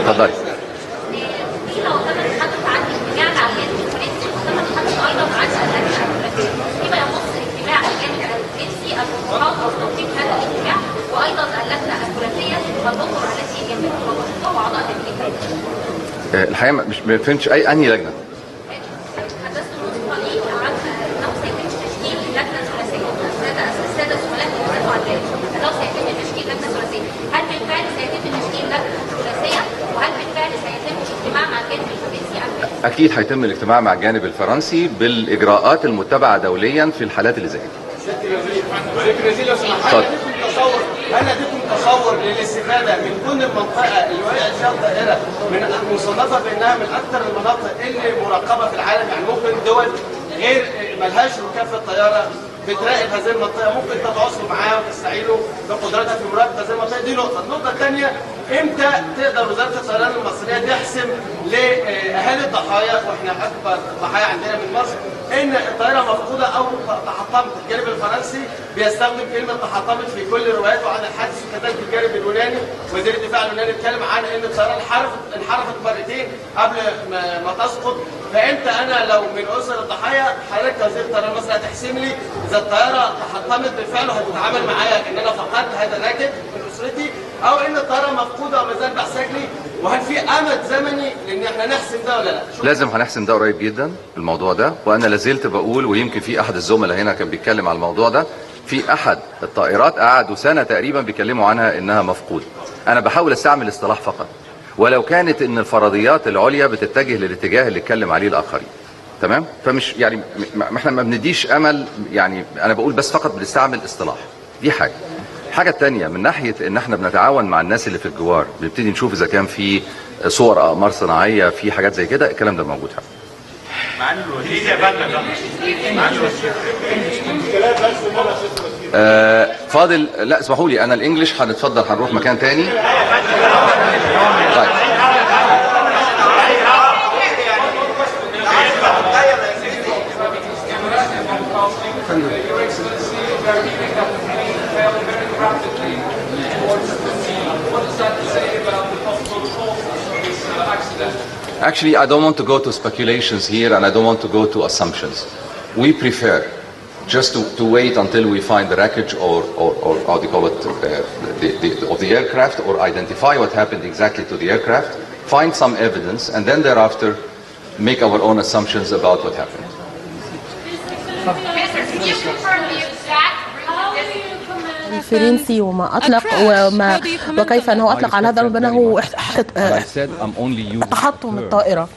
اتفضلي. الحقيقة مش ما فهمتش اي انهي لجنة. حدثت منذ قليل عن انه سيتم تشكيل لجنة ثلاثيه، السادة الزملاء يتحدثوا عن ذلك، انه سيتم تشكيل لجنة ثلاثية، هل بالفعل سيتم تشكيل لجنة ثلاثية؟ وهل بالفعل سيتم الاجتماع مع الجانب الفرنسي ام؟ اكيد هيتم الاجتماع مع الجانب الفرنسي بالاجراءات المتبعة دوليا في الحالات اللي زي دي. اتفضل. هل لديكم تصور للاستفادة من كون المنطقة اللي وقعت فيها الطائرة من مصنفه بانها من اكثر المناطق اللي مراقبة في العالم؟ يعني ممكن دول غير ملهاش ركاب في الطيارة بتراقب هذه المنطقة، ممكن تتواصلوا معاها وتستعينوا بقدراتها في مراقبة هذه المنطقة. دي نقطة. النقطة الثانية، امتى تقدر وزارة الطيران المصرية تحسم لاهالي الضحايا، واحنا اكبر ضحايا عندنا من مصر، ان الطائرة مفقودة او تحطمت؟ الجانب الفرنسي بيستخدم كلمة تحطمت في كل رواياته عن الحادث، وكذلك الجانب اليوناني، وزير الدفاع اليوناني اتكلم عن ان الطيارة انحرفت مرتين قبل ما تسقط. فامتى انا لو من اسر الضحايا حضرتك كوزير الطيران المصري هتحسم لي اذا الطيارة تحطمت بالفعل وهتتعامل معايا ان انا فقدت هذا الراكب من اسرتي، او ان الطيارة مفقودة وما زال بحث يجري؟ وهل في امد زمني لان احنا نحسم ده ولا لا؟ لازم هنحسم ده قريب جدا الموضوع ده، وانا لازلت بقول، ويمكن في احد الزملاء هنا كان بيتكلم على الموضوع ده، في احد الطائرات قعدوا سنة تقريبا بيكلموا عنها انها مفقودة. انا بحاول استعمل اصطلاح فقط، ولو كانت ان الفرضيات العليا بتتجه للاتجاه اللي اتكلم عليه الاخرين. تمام؟ فمش يعني ما احنا ما بنديش امل، يعني انا بقول بس فقط بنستعمل اصطلاح. دي حاجة. الحاجة الثانية من ناحية ان احنا بنتعاون مع الناس اللي في الجوار، بنبتدي نشوف اذا كان في صور اقمار صناعية، في حاجات زي كده، الكلام ده موجود. فاضل، لا اسمحوا لي انا ال English هنتفضل، هنروح مكان تاني. طيب Actually, I don't want to go to speculations here, and I don't want to go to assumptions. We prefer just to wait until we find the wreckage or how do you call it, of the aircraft, or identify what happened exactly to the aircraft, find some evidence, and then thereafter make our own assumptions about what happened. الفرنسي وما أطلق وما وكيف أنه أطلق على هذا بأنه تحطم الطائرة.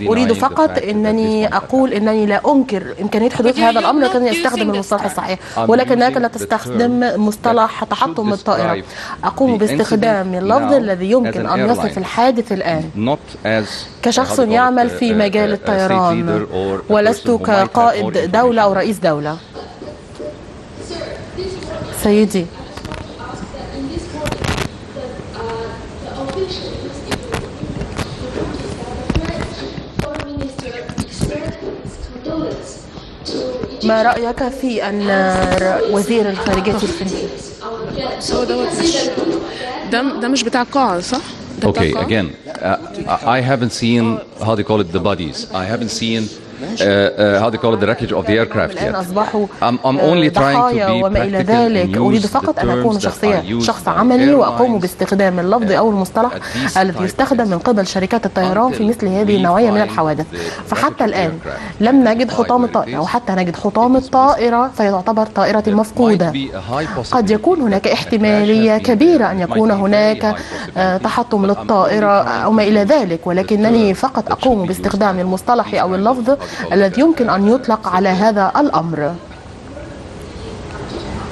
أريد فقط أنني أقول أنني لا أنكر إمكانية حدوث هذا الأمر، لكنني أستخدم المصطلح الصحيح، ولكنك لا تستخدم مصطلح تحطم الطائرة. أقوم باستخدام اللفظ الذي يمكن أن يصف الحادث الآن كشخص يعمل في مجال الطيران، ولست كقائد دولة أو رئيس دولة. سيدي، ما رأيك في أن وزير الخارجية الفرنسي هو دوت مش ده مش بتاع القاعة صح؟ Okay, again, I haven't seen how they call it the bodies. I haven't seen how they call it the wreckage of the aircraft الآن yet. أصبحوا I'm only trying to ضحايا be وما إلى practical ذلك. and أريد use the فقط أن أكون terms that are شخصية used شخص by عملي، وأقوم airlines باستخدام اللفظ أو المصطلح at these الذي type يستخدم من قبل شركات الطيران في until مثل هذه we النوعية من find الحوادث. the فحتى wreckage of الآن aircraft لم نجد identify حطام where it الطائرة، is. وحتى نجد حطام الطائرة فيعتبر طائرة مفقودة. Might be a high قد possibility يكون هناك that a crash احتمالية has been كبيرة there. أن It might يكون be very هناك high possibility. تحطم But I'm only للطائرة trying to أو ما إلى use ذلك، the ولكنني term فقط that should أقوم be used باستخدام by المصطلح these أو kind of اللفظ how do you call it, الذي يمكن أن يطلق على هذا الأمر.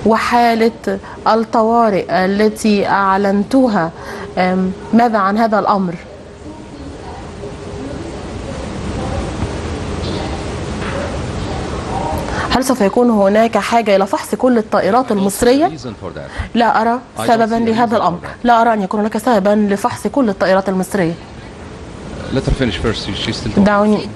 وحالة الطوارئ التي أعلنتها، ماذا عن هذا الأمر؟ هل سوف يكون هناك حاجة إلى فحص كل الطائرات المصرية؟ لا أرى سببا لهذا الأمر، لا أرى أن يكون هناك سببا لفحص كل الطائرات المصرية. دعوني،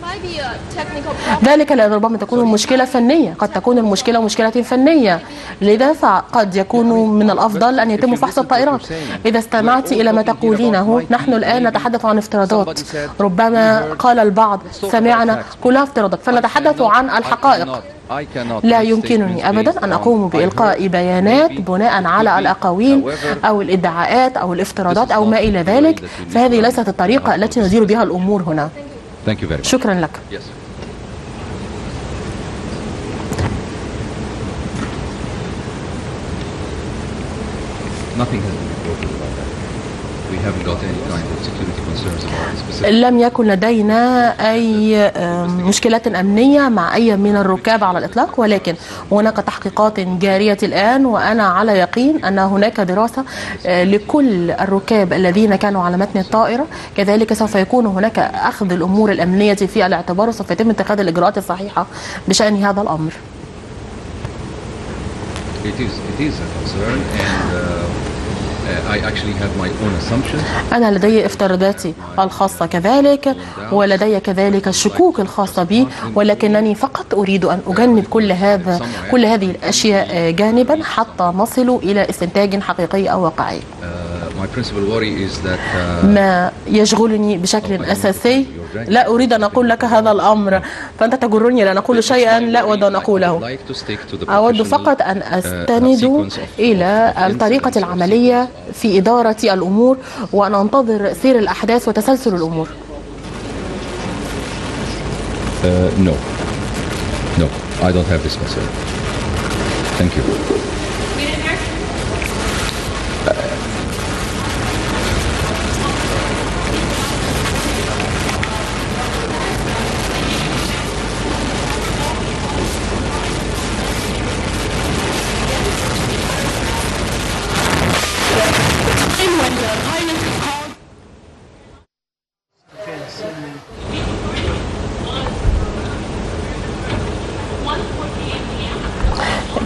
ذلك لأن ربما تكون المشكلة فنية، قد تكون المشكلة مشكلة فنية، لذا فقد يكون من الأفضل أن يتم فحص الطائرات. إذا استمعت إلى ما تقولينه، نحن الآن نتحدث عن افتراضات، ربما قال البعض سمعنا، كلها افتراضات، فنتحدث عن الحقائق. لا يمكنني أبدا أن أقوم بإلقاء بيانات بناء على الأقاويل أو الادعاءات أو الافتراضات أو ما إلى ذلك، فهذه ليست الطريقة التي ندير بها الأمور هنا. شكرا لك. لم يكن لدينا أي مشكلات أمنية مع أي من الركاب على الإطلاق، ولكن هناك تحقيقات جارية الآن، وأنا على يقين أن هناك دراسة لكل الركاب الذين كانوا على متن الطائرة. كذلك سوف يكون هناك أخذ الأمور الأمنية في الاعتبار، وسوف يتم اتخاذ الإجراءات الصحيحة بشأن هذا الأمر. أنا لدي افتراضاتي الخاصة كذلك، ولدي كذلك الشكوك الخاصة بي، ولكنني فقط أريد أن أجنب كل هذه الأشياء جانبا حتى نصل إلى استنتاج حقيقي أو واقعي. ما يشغلني بشكل أساسي، لا أريد أن أقول لك هذا الأمر، فأنت تجرني لأن أقول شيئا لا أود أن أقوله. أود فقط أن أستند إلى الطريقة العملية في إدارة الأمور، وأن أنتظر سير الأحداث وتسلسل الأمور. No. No, I don't have this concern. Thank you.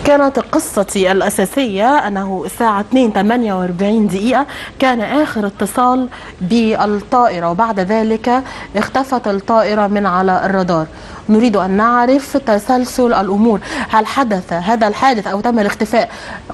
كانت قصتي الأساسية أنه الساعة 2:48 كان آخر اتصال بالطائرة، وبعد ذلك اختفت الطائرة من على الرادار. نريد أن نعرف تسلسل الأمور، هل حدث هذا الحادث أو تم الاختفاء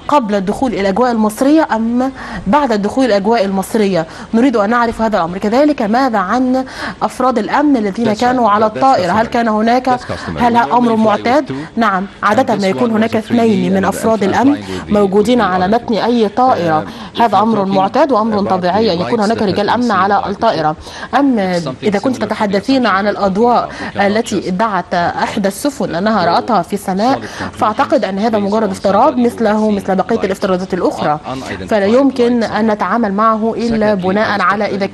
قبل الدخول إلى الأجواء المصرية أم بعد الدخول إلى الأجواء المصرية؟ نريد أن نعرف هذا الأمر. كذلك ماذا عن أفراد الأمن الذين كانوا على الطائرة؟ هل كان هناك، هل أمر معتاد؟ نعم، عادة ما يكون هناك 2 من أفراد الأمن موجودين على متن أي طائرة، هذا أمر معتاد وأمر طبيعي أن يكون هناك رجال أمن على الطائرة. أما إذا كنت تتحدثين عن الأضواء التي ادعت إحدى السفن أنها رأتها في السماء، فأعتقد أن هذا مجرد افتراض مثله مثل بقية الافتراضات الأخرى، فلا يمكن أن نتعامل معه إلا بناء على إذا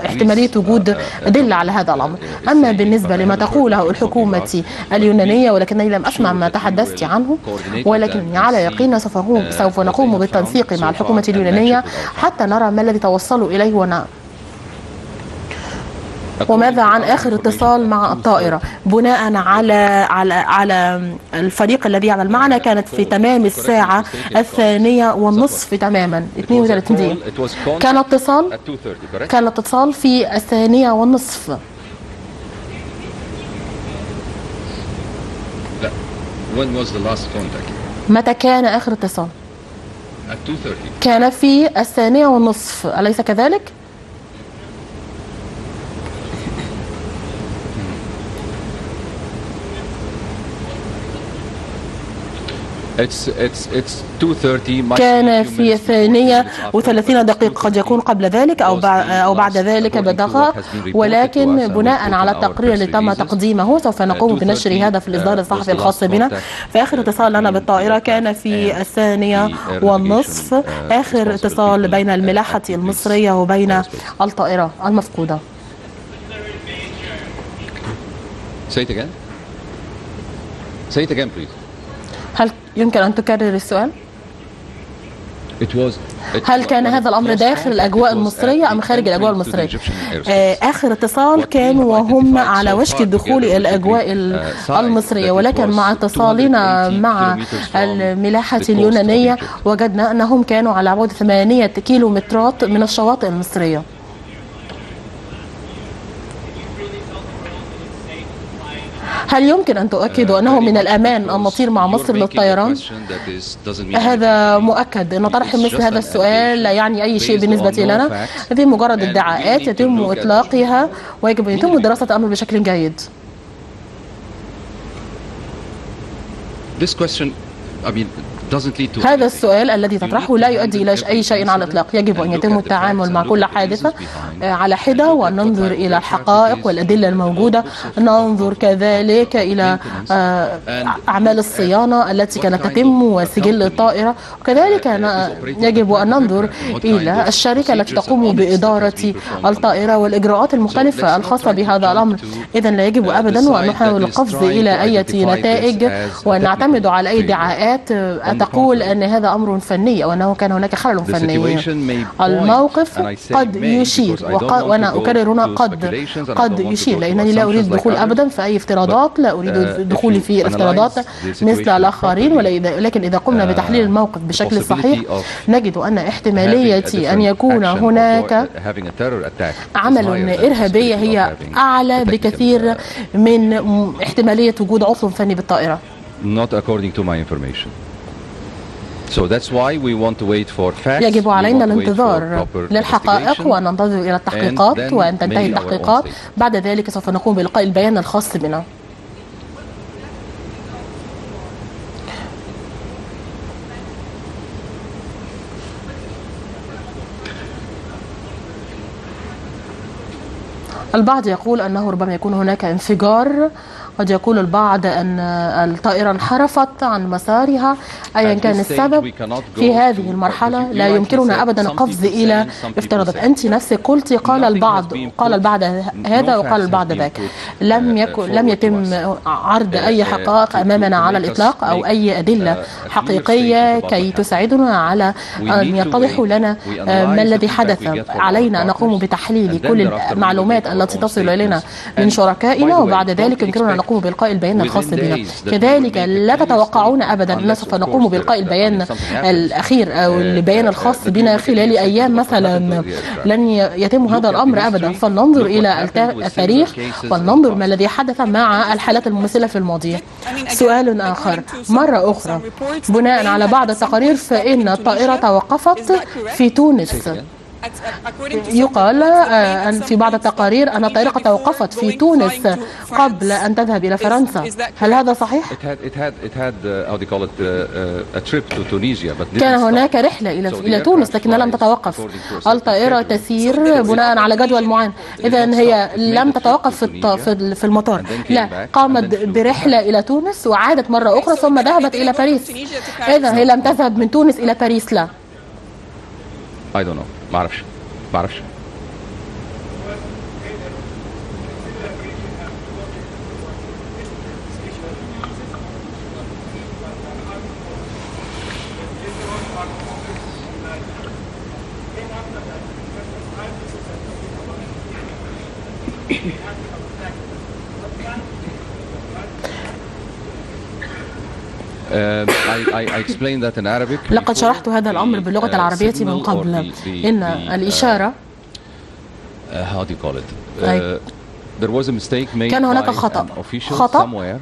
احتمالية وجود أدلة على هذا الأمر. أما بالنسبة لما تقوله الحكومة اليونانية، ولكنني لم أسمع ما تحدثت عنه، ولكنني على يقين سوف نقوم بالتنسيق مع الحكومة اليونانية حتى نرى ما الذي توصلوا إليه. وماذا عن آخر اتصال مع الطائرة؟ بناء على على على الفريق الذي يعمل معنا، كانت في تمام الساعة 2:30 تماما، 32 دقيقة. كان اتصال في 2:30. متى كان آخر اتصال؟ كان في 2:30، أليس كذلك؟ كان في 2:32، قد يكون قبل ذلك أو بعد ذلك بدقائق، ولكن بناء على التقرير الذي تم تقديمه سوف نقوم بنشر هذا في الإصدار الصحفي الخاص بنا. فآخر اتصال لنا بالطائرة كان في 2:30، آخر اتصال بين الملاحة المصرية وبين الطائرة المفقودة. Say it again. Say it again, please. هل يمكن أن تكرر السؤال؟ It was هل كان هذا الأمر داخل الأجواء المصرية أم خارج الأجواء المصرية؟ آخر اتصال كان وهم على وشك الدخول إلى الأجواء المصرية، ولكن مع اتصالنا مع الملاحة اليونانية وجدنا أنهم كانوا على بعد 8 كيلومترات من الشواطئ المصرية. هل يمكن أن تؤكدوا أنه من الأمان أن نطير مع مصر للطيران؟ هذا مؤكد أن طرح مثل هذا السؤال لا يعني أي شيء بالنسبة لنا، هذه مجرد ادعاءات يتم إطلاقها ويجب أن يتم دراسة الأمر بشكل جيد. هذا السؤال الذي تطرحه لا يؤدي إلى أي شيء على الإطلاق. يجب أن يتم التعامل مع كل حادثة على حدة، وأن ننظر إلى الحقائق والأدلة الموجودة، ننظر كذلك إلى أعمال الصيانة التي كانت تتم وسجل الطائرة، وكذلك يجب أن ننظر إلى الشركة التي تقوم بإدارة الطائرة والإجراءات المختلفة الخاصة بهذا الأمر. إذا لا يجب أبدا وأن نحاول القفز إلى أي نتائج وأن نعتمد على أي ادعاءات تقول أن هذا أمر فني أو أنه كان هناك خلل فني. الموقف قد يشير، وأنا أكرر هنا قد يشير، لأنني لا أريد الدخول أبدا في أي افتراضات، لا أريد الدخول في الافتراضات مثل الآخرين، ولكن إذا قمنا بتحليل الموقف بشكل صحيح نجد أن احتمالية أن يكون هناك عمل إرهابي هي أعلى بكثير من احتمالية وجود عطل فني بالطائرة. Not according to my information. So that's why we want to wait for facts. يجب علينا الانتظار للحقائق وأن ننتظر إلى التحقيقات وأن تنتهي التحقيقات، بعد ذلك سوف نقوم بإلقاء البيان الخاص بنا. البعض يقول أنه ربما يكون هناك انفجار، قد يقول البعض أن الطائرة انحرفت عن مسارها، أيا كان السبب في هذه المرحلة لا يمكننا أبدا القفز إلى افتراضات. أنت نفسك قلت قال البعض، قال البعض هذا وقال البعض ذاك، لم يتم عرض أي حقائق أمامنا على الإطلاق أو أي أدلة حقيقية كي تساعدنا على أن يتضح لنا ما الذي حدث. علينا أن نقوم بتحليل كل المعلومات التي تصل إلينا من شركائنا، وبعد ذلك يمكننا أن نقوم بإلقاء البيان الخاص بنا. كذلك لا تتوقعون أبدا أننا سوف نقوم بإلقاء البيان الأخير أو البيان الخاص بنا خلال أيام مثلا، لن يتم هذا الأمر أبدا. فلننظر إلى التاريخ ولننظر ما الذي حدث مع الحالات المماثلة في الماضي. سؤال آخر مرة أخرى، بناء على بعض التقارير فإن الطائرة توقفت في تونس. يقال أن في بعض التقارير أن الطائرة قد توقفت في تونس قبل أن تذهب إلى فرنسا، هل هذا صحيح؟ كان هناك رحلة إلى تونس لكنها لم تتوقف. الطائرة تسير بناء على جدول معين، إذا هي لم تتوقف في المطار، لا، قامت برحلة إلى تونس وعادت مرة أخرى ثم ذهبت إلى باريس. إذا هي لم تذهب من تونس إلى باريس، لا. I don't know. ما اعرفش. لقد شرحت هذا الأمر باللغة العربية من قبل. إن الإشارة كان هناك خطأ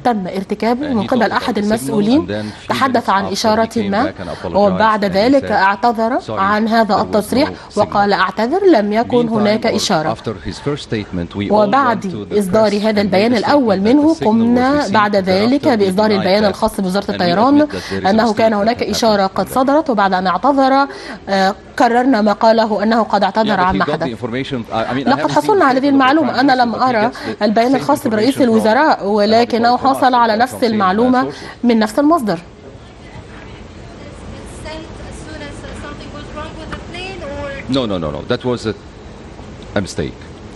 تم ارتكابه من قبل أحد المسؤولين، تحدث عن إشارة ما وبعد ذلك اعتذر عن هذا التصريح وقال اعتذر، لم يكن هناك إشارة. وبعد إصدار هذا البيان الأول منه قمنا بعد ذلك بإصدار البيان الخاص بوزارة الطيران أنه كان هناك إشارة قد صدرت، وبعد أن اعتذر كررنا ما قاله أنه قد اعتذر عما حدث. لقد حصلنا على هذه المعلومة، أنا لم أرى البيان الخاص برئيس الوزراء ولكنه حصل على نفس المعلومة من نفس المصدر.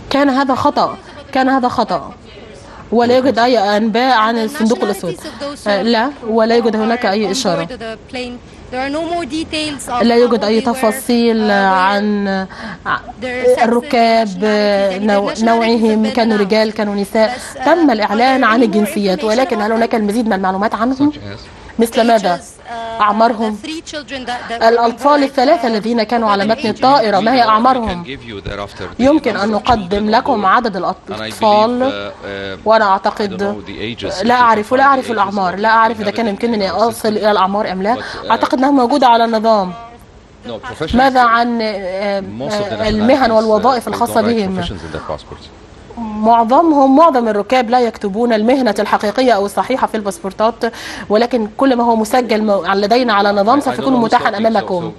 كان هذا خطأ، كان هذا خطأ، ولا يوجد أي أنباء عن الصندوق الأسود، لا، ولا يوجد هناك أي إشارة. لا يوجد أي تفاصيل عن الركاب، نوعهم، كانوا رجال كانوا نساء. تم الإعلان عن الجنسيات، ولكن هل هناك المزيد من المعلومات عنهم؟ مثل ماذا؟ أعمارهم، الأطفال الثلاثة الذين كانوا على متن الطائرة، ما هي أعمارهم؟ يمكن أن نقدم لكم عدد الأطفال، وأنا أعتقد لا أعرف الأعمار، لا أعرف إذا كان يمكنني أصل إلى الأعمار أم لا. أعتقد أنها موجودة على النظام. ماذا عن المهن والوظائف الخاصة بهم؟ معظم الركاب لا يكتبون المهنة الحقيقية أو الصحيحة في الباسبورتات، ولكن كل ما هو مسجل لدينا على النظام سوف يكون متاحا أمامكم.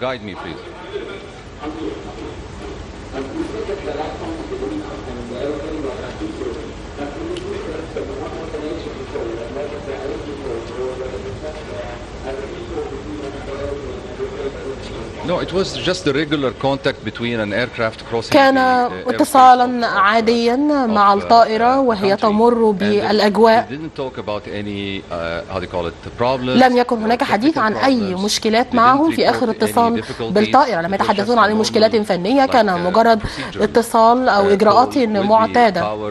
كان اتصالا عاديا مع الطائرة وهي تمر بالأجواء. لم يكن هناك حديث عن أي مشكلات معهم في آخر اتصال بالطائرة، لم يتحدثون عن مشكلات فنية، كان مجرد اتصال أو إجراءات معتادة،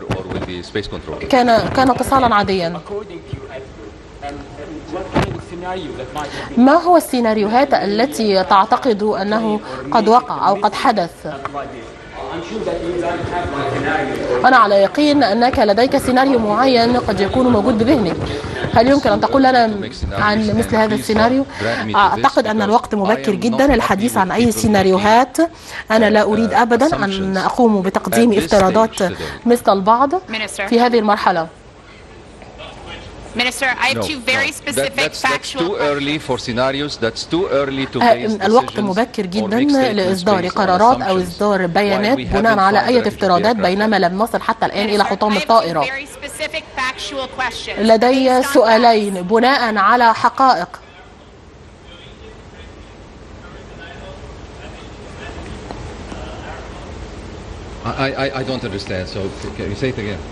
كان اتصالا عاديا. ما هو السيناريوهات التي تعتقد أنه قد وقع أو قد حدث؟ أنا على يقين أنك لديك سيناريو معين قد يكون موجود بذهنك. هل يمكن أن تقول لنا عن مثل هذا السيناريو؟ أعتقد أن الوقت مبكر جدا للحديث عن أي سيناريوهات. أنا لا أريد أبدا أن أقوم بتقديم افتراضات مثل البعض في هذه المرحلة. الوقت مبكر جدا لإصدار قرارات أو إصدار بيانات بناء على أي افتراضات، بينما لم نصل حتى الآن إلى حطام الطائرة. لدي سؤالين بناء على حقائق.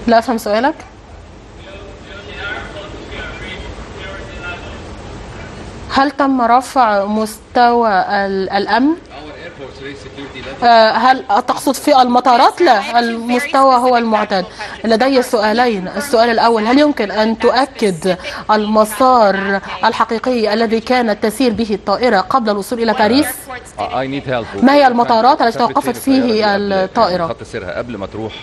لا أفهم سؤالك. هل تم رفع مستوى الأمن؟ هل تقصد في المطارات؟ لا، المستوى هو المعتاد. لدي سؤالين. السؤال الأول، هل يمكن أن تؤكد المسار الحقيقي الذي كانت تسير به الطائرة قبل الوصول إلى باريس؟ ما هي المطارات التي توقفت فيه الطائرة؟ خط سيرها قبل ما تروح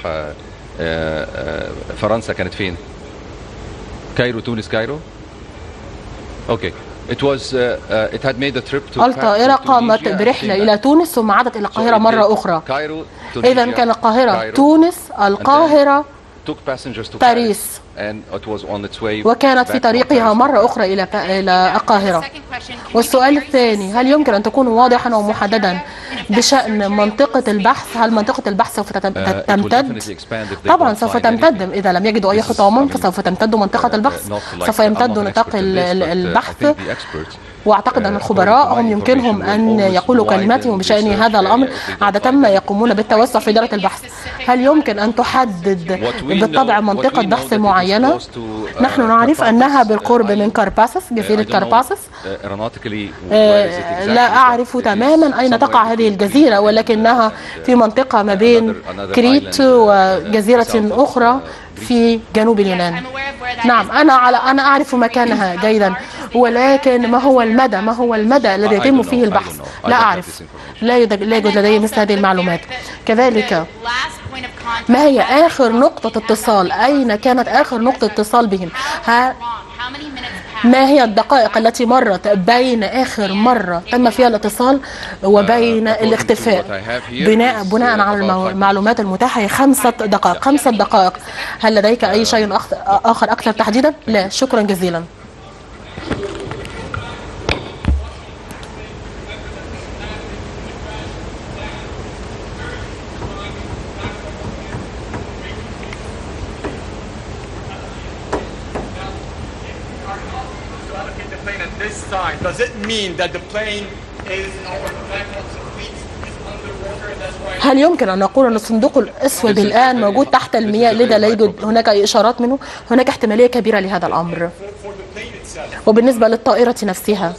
فرنسا كانت فين؟ Cairo، تونس، Cairo؟ Okay. الطائرة قامت برحلة إلى تونس ثم عادت إلى القاهرة مرة أخرى. إذا كان القاهرة، تونس، القاهرة، باريس، وكانت في طريقها مرة أخرى إلى القاهرة. والسؤال الثاني، هل يمكن أن تكون واضحا ومحددا بشأن منطقة البحث؟ هل منطقة البحث سوف تمتد؟ طبعا سوف تمتد. إذا لم يجدوا أي حطاما فسوف تمتد منطقة البحث، سوف يمتد نطاق البحث. وأعتقد أن الخبراء هم يمكنهم أن يقولوا كلماتهم بشأن هذا الأمر. عادة ما يقومون بالتوسع في دائرة البحث. هل يمكن أن تحدد بالطبع منطقة بحث معينة؟ نحن نعرف أنها بالقرب من كارباسس، جزيرة كارباسس. لا أعرف تماما أين تقع هذه الجزيرة، ولكنها في منطقة ما بين كريت وجزيرة أخرى في جنوب اليونان. نعم، أنا أعرف مكانها جيدا، ولكن ما هو المدى؟ ما هو المدى الذي يتم فيه البحث؟ لا أعرف، لا يوجد لدي مثل هذه المعلومات. كذلك ما هي آخر نقطة اتصال؟ أين كانت آخر نقطة اتصال بهم؟ ما هي الدقائق التي مرت بين آخر مرة تم فيها الاتصال وبين الاختفاء؟ بناء على المعلومات المتاحة هي 5 دقائق. 5 دقائق. هل لديك أي شيء آخر أكثر تحديدا؟ لا، شكرا جزيلا. هل يمكن أن نقول أن الصندوق الأسود الآن موجود تحت المياه، لذا لا يوجد هناك أي إشارات منه؟ هناك احتمالية كبيرة لهذا الأمر. وبالنسبة للطائرة نفسها،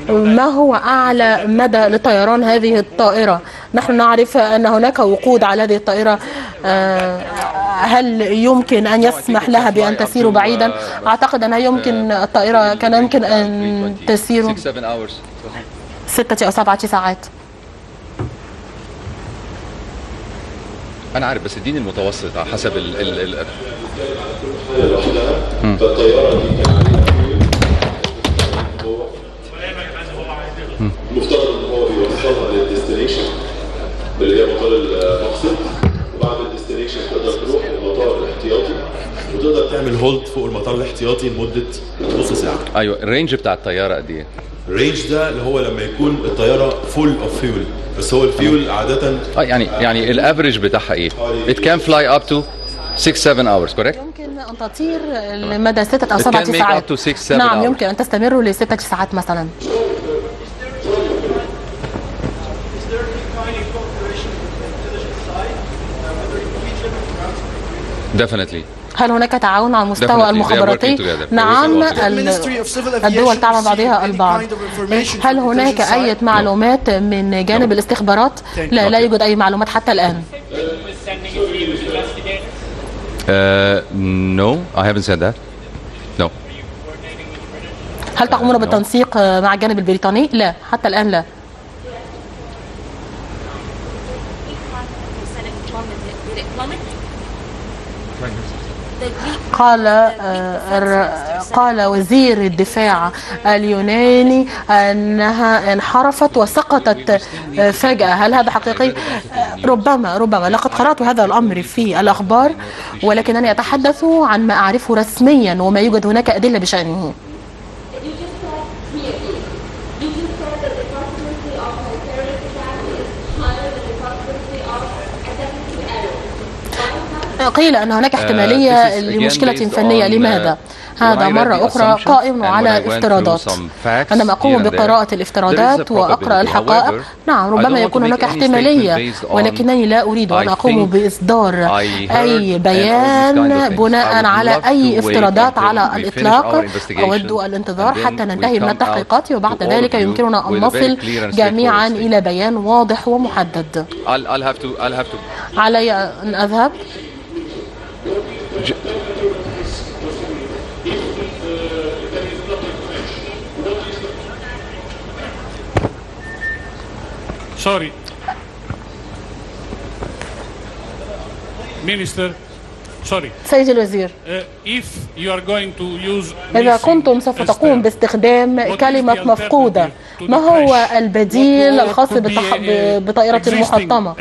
ما هو أعلى مدى لطيران هذه الطائرة؟ نحن نعرف أن هناك وقود على هذه الطائرة، هل يمكن أن يسمح لها بأن تسير بعيدا؟ أعتقد أنها يمكن، الطائرة كان يمكن أن تسير 6 أو 7 ساعات. أنا عارف، بس اديني المتوسط على حسب ال فالطيارة دي كان عليها المفترض ان هو بيوصلها لل destination اللي هي مطار المقصد، وبعد ال destination تقدر تروح للمطار الاحتياطي وتقدر تعمل hold فوق المطار الاحتياطي لمدة نص ساعة. ايوه، ال range بتاع الطيارة قد ايه؟ ال range ده اللي هو لما يكون الطيارة full of fuel، بس هو الفيول عادة يعني ال average بتاعها ايه؟ It can fly up to 6-7 hours, correct؟ يمكن أن تطير لمدى 6 أو 7 ساعات. نعم، يمكن أن تستمر ل6 ساعات مثلا. Definitely. هل هناك تعاون على المستوى المخابراتي؟ نعم، الدول تعمل بعضها البعض. هل هناك أي معلومات من جانب الاستخبارات؟ لا، لا يوجد أي معلومات حتى الآن. No, I haven't said that. No. هل تقومون بالتنسيق مع الجانب البريطاني؟ لا، حتى الآن لا. قال وزير الدفاع اليوناني أنها انحرفت وسقطت فجأة، هل هذا حقيقي؟ ربما لقد قرأت هذا الأمر في الأخبار، ولكنني أتحدث عن ما أعرفه رسميا وما يوجد هناك أدلة بشأنه. قيل أن هناك احتمالية لمشكلة فنية، لماذا؟ هذا مرة أخرى قائم على الافتراضات. عندما أقوم بقراءة الافتراضات وأقرأ الحقائق، نعم ربما يكون هناك احتمالية، ولكنني لا أريد أن أقوم بإصدار أي بيان بناء على أي افتراضات على الإطلاق. أود الانتظار حتى ننتهي من التحقيقات، وبعد ذلك يمكننا أن نصل جميعا إلى بيان واضح ومحدد. علي أن أذهب. Sorry. Minister, sorry. سيدي الوزير، if you are going to use إذا كنتم سوف تقوم باستخدام كلمة مفقودة، ما هو البديل الخاص بطائرة المحطمة؟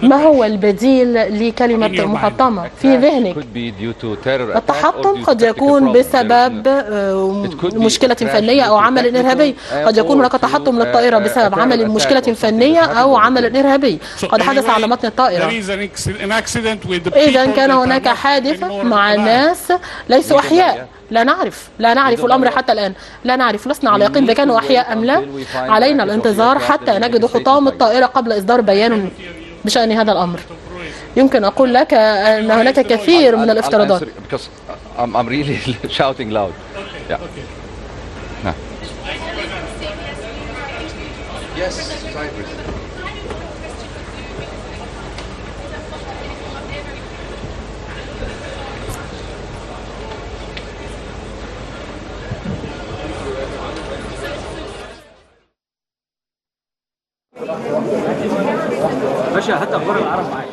ما هو البديل لكلمة محطمة في ذهنك؟ التحطم قد يكون بسبب مشكلة فنية أو عمل إرهابي، قد يكون هناك تحطم للطائرة بسبب عمل مشكلة فنية أو عمل إرهابي قد حدث على متن الطائرة. إذا كان هناك حادثة مع ناس ليسوا أحياء، لا نعرف الأمر حتى الآن، لا نعرف، لسنا على يقين إذا كانوا أحياء أم لا. علينا الانتظار حتى نجد حطام الطائرة قبل إصدار بيان بشأن هذا الأمر. يمكن أقول لك أن هناك كثير من الافتراضات. باشا هات اخبار العرب معاك.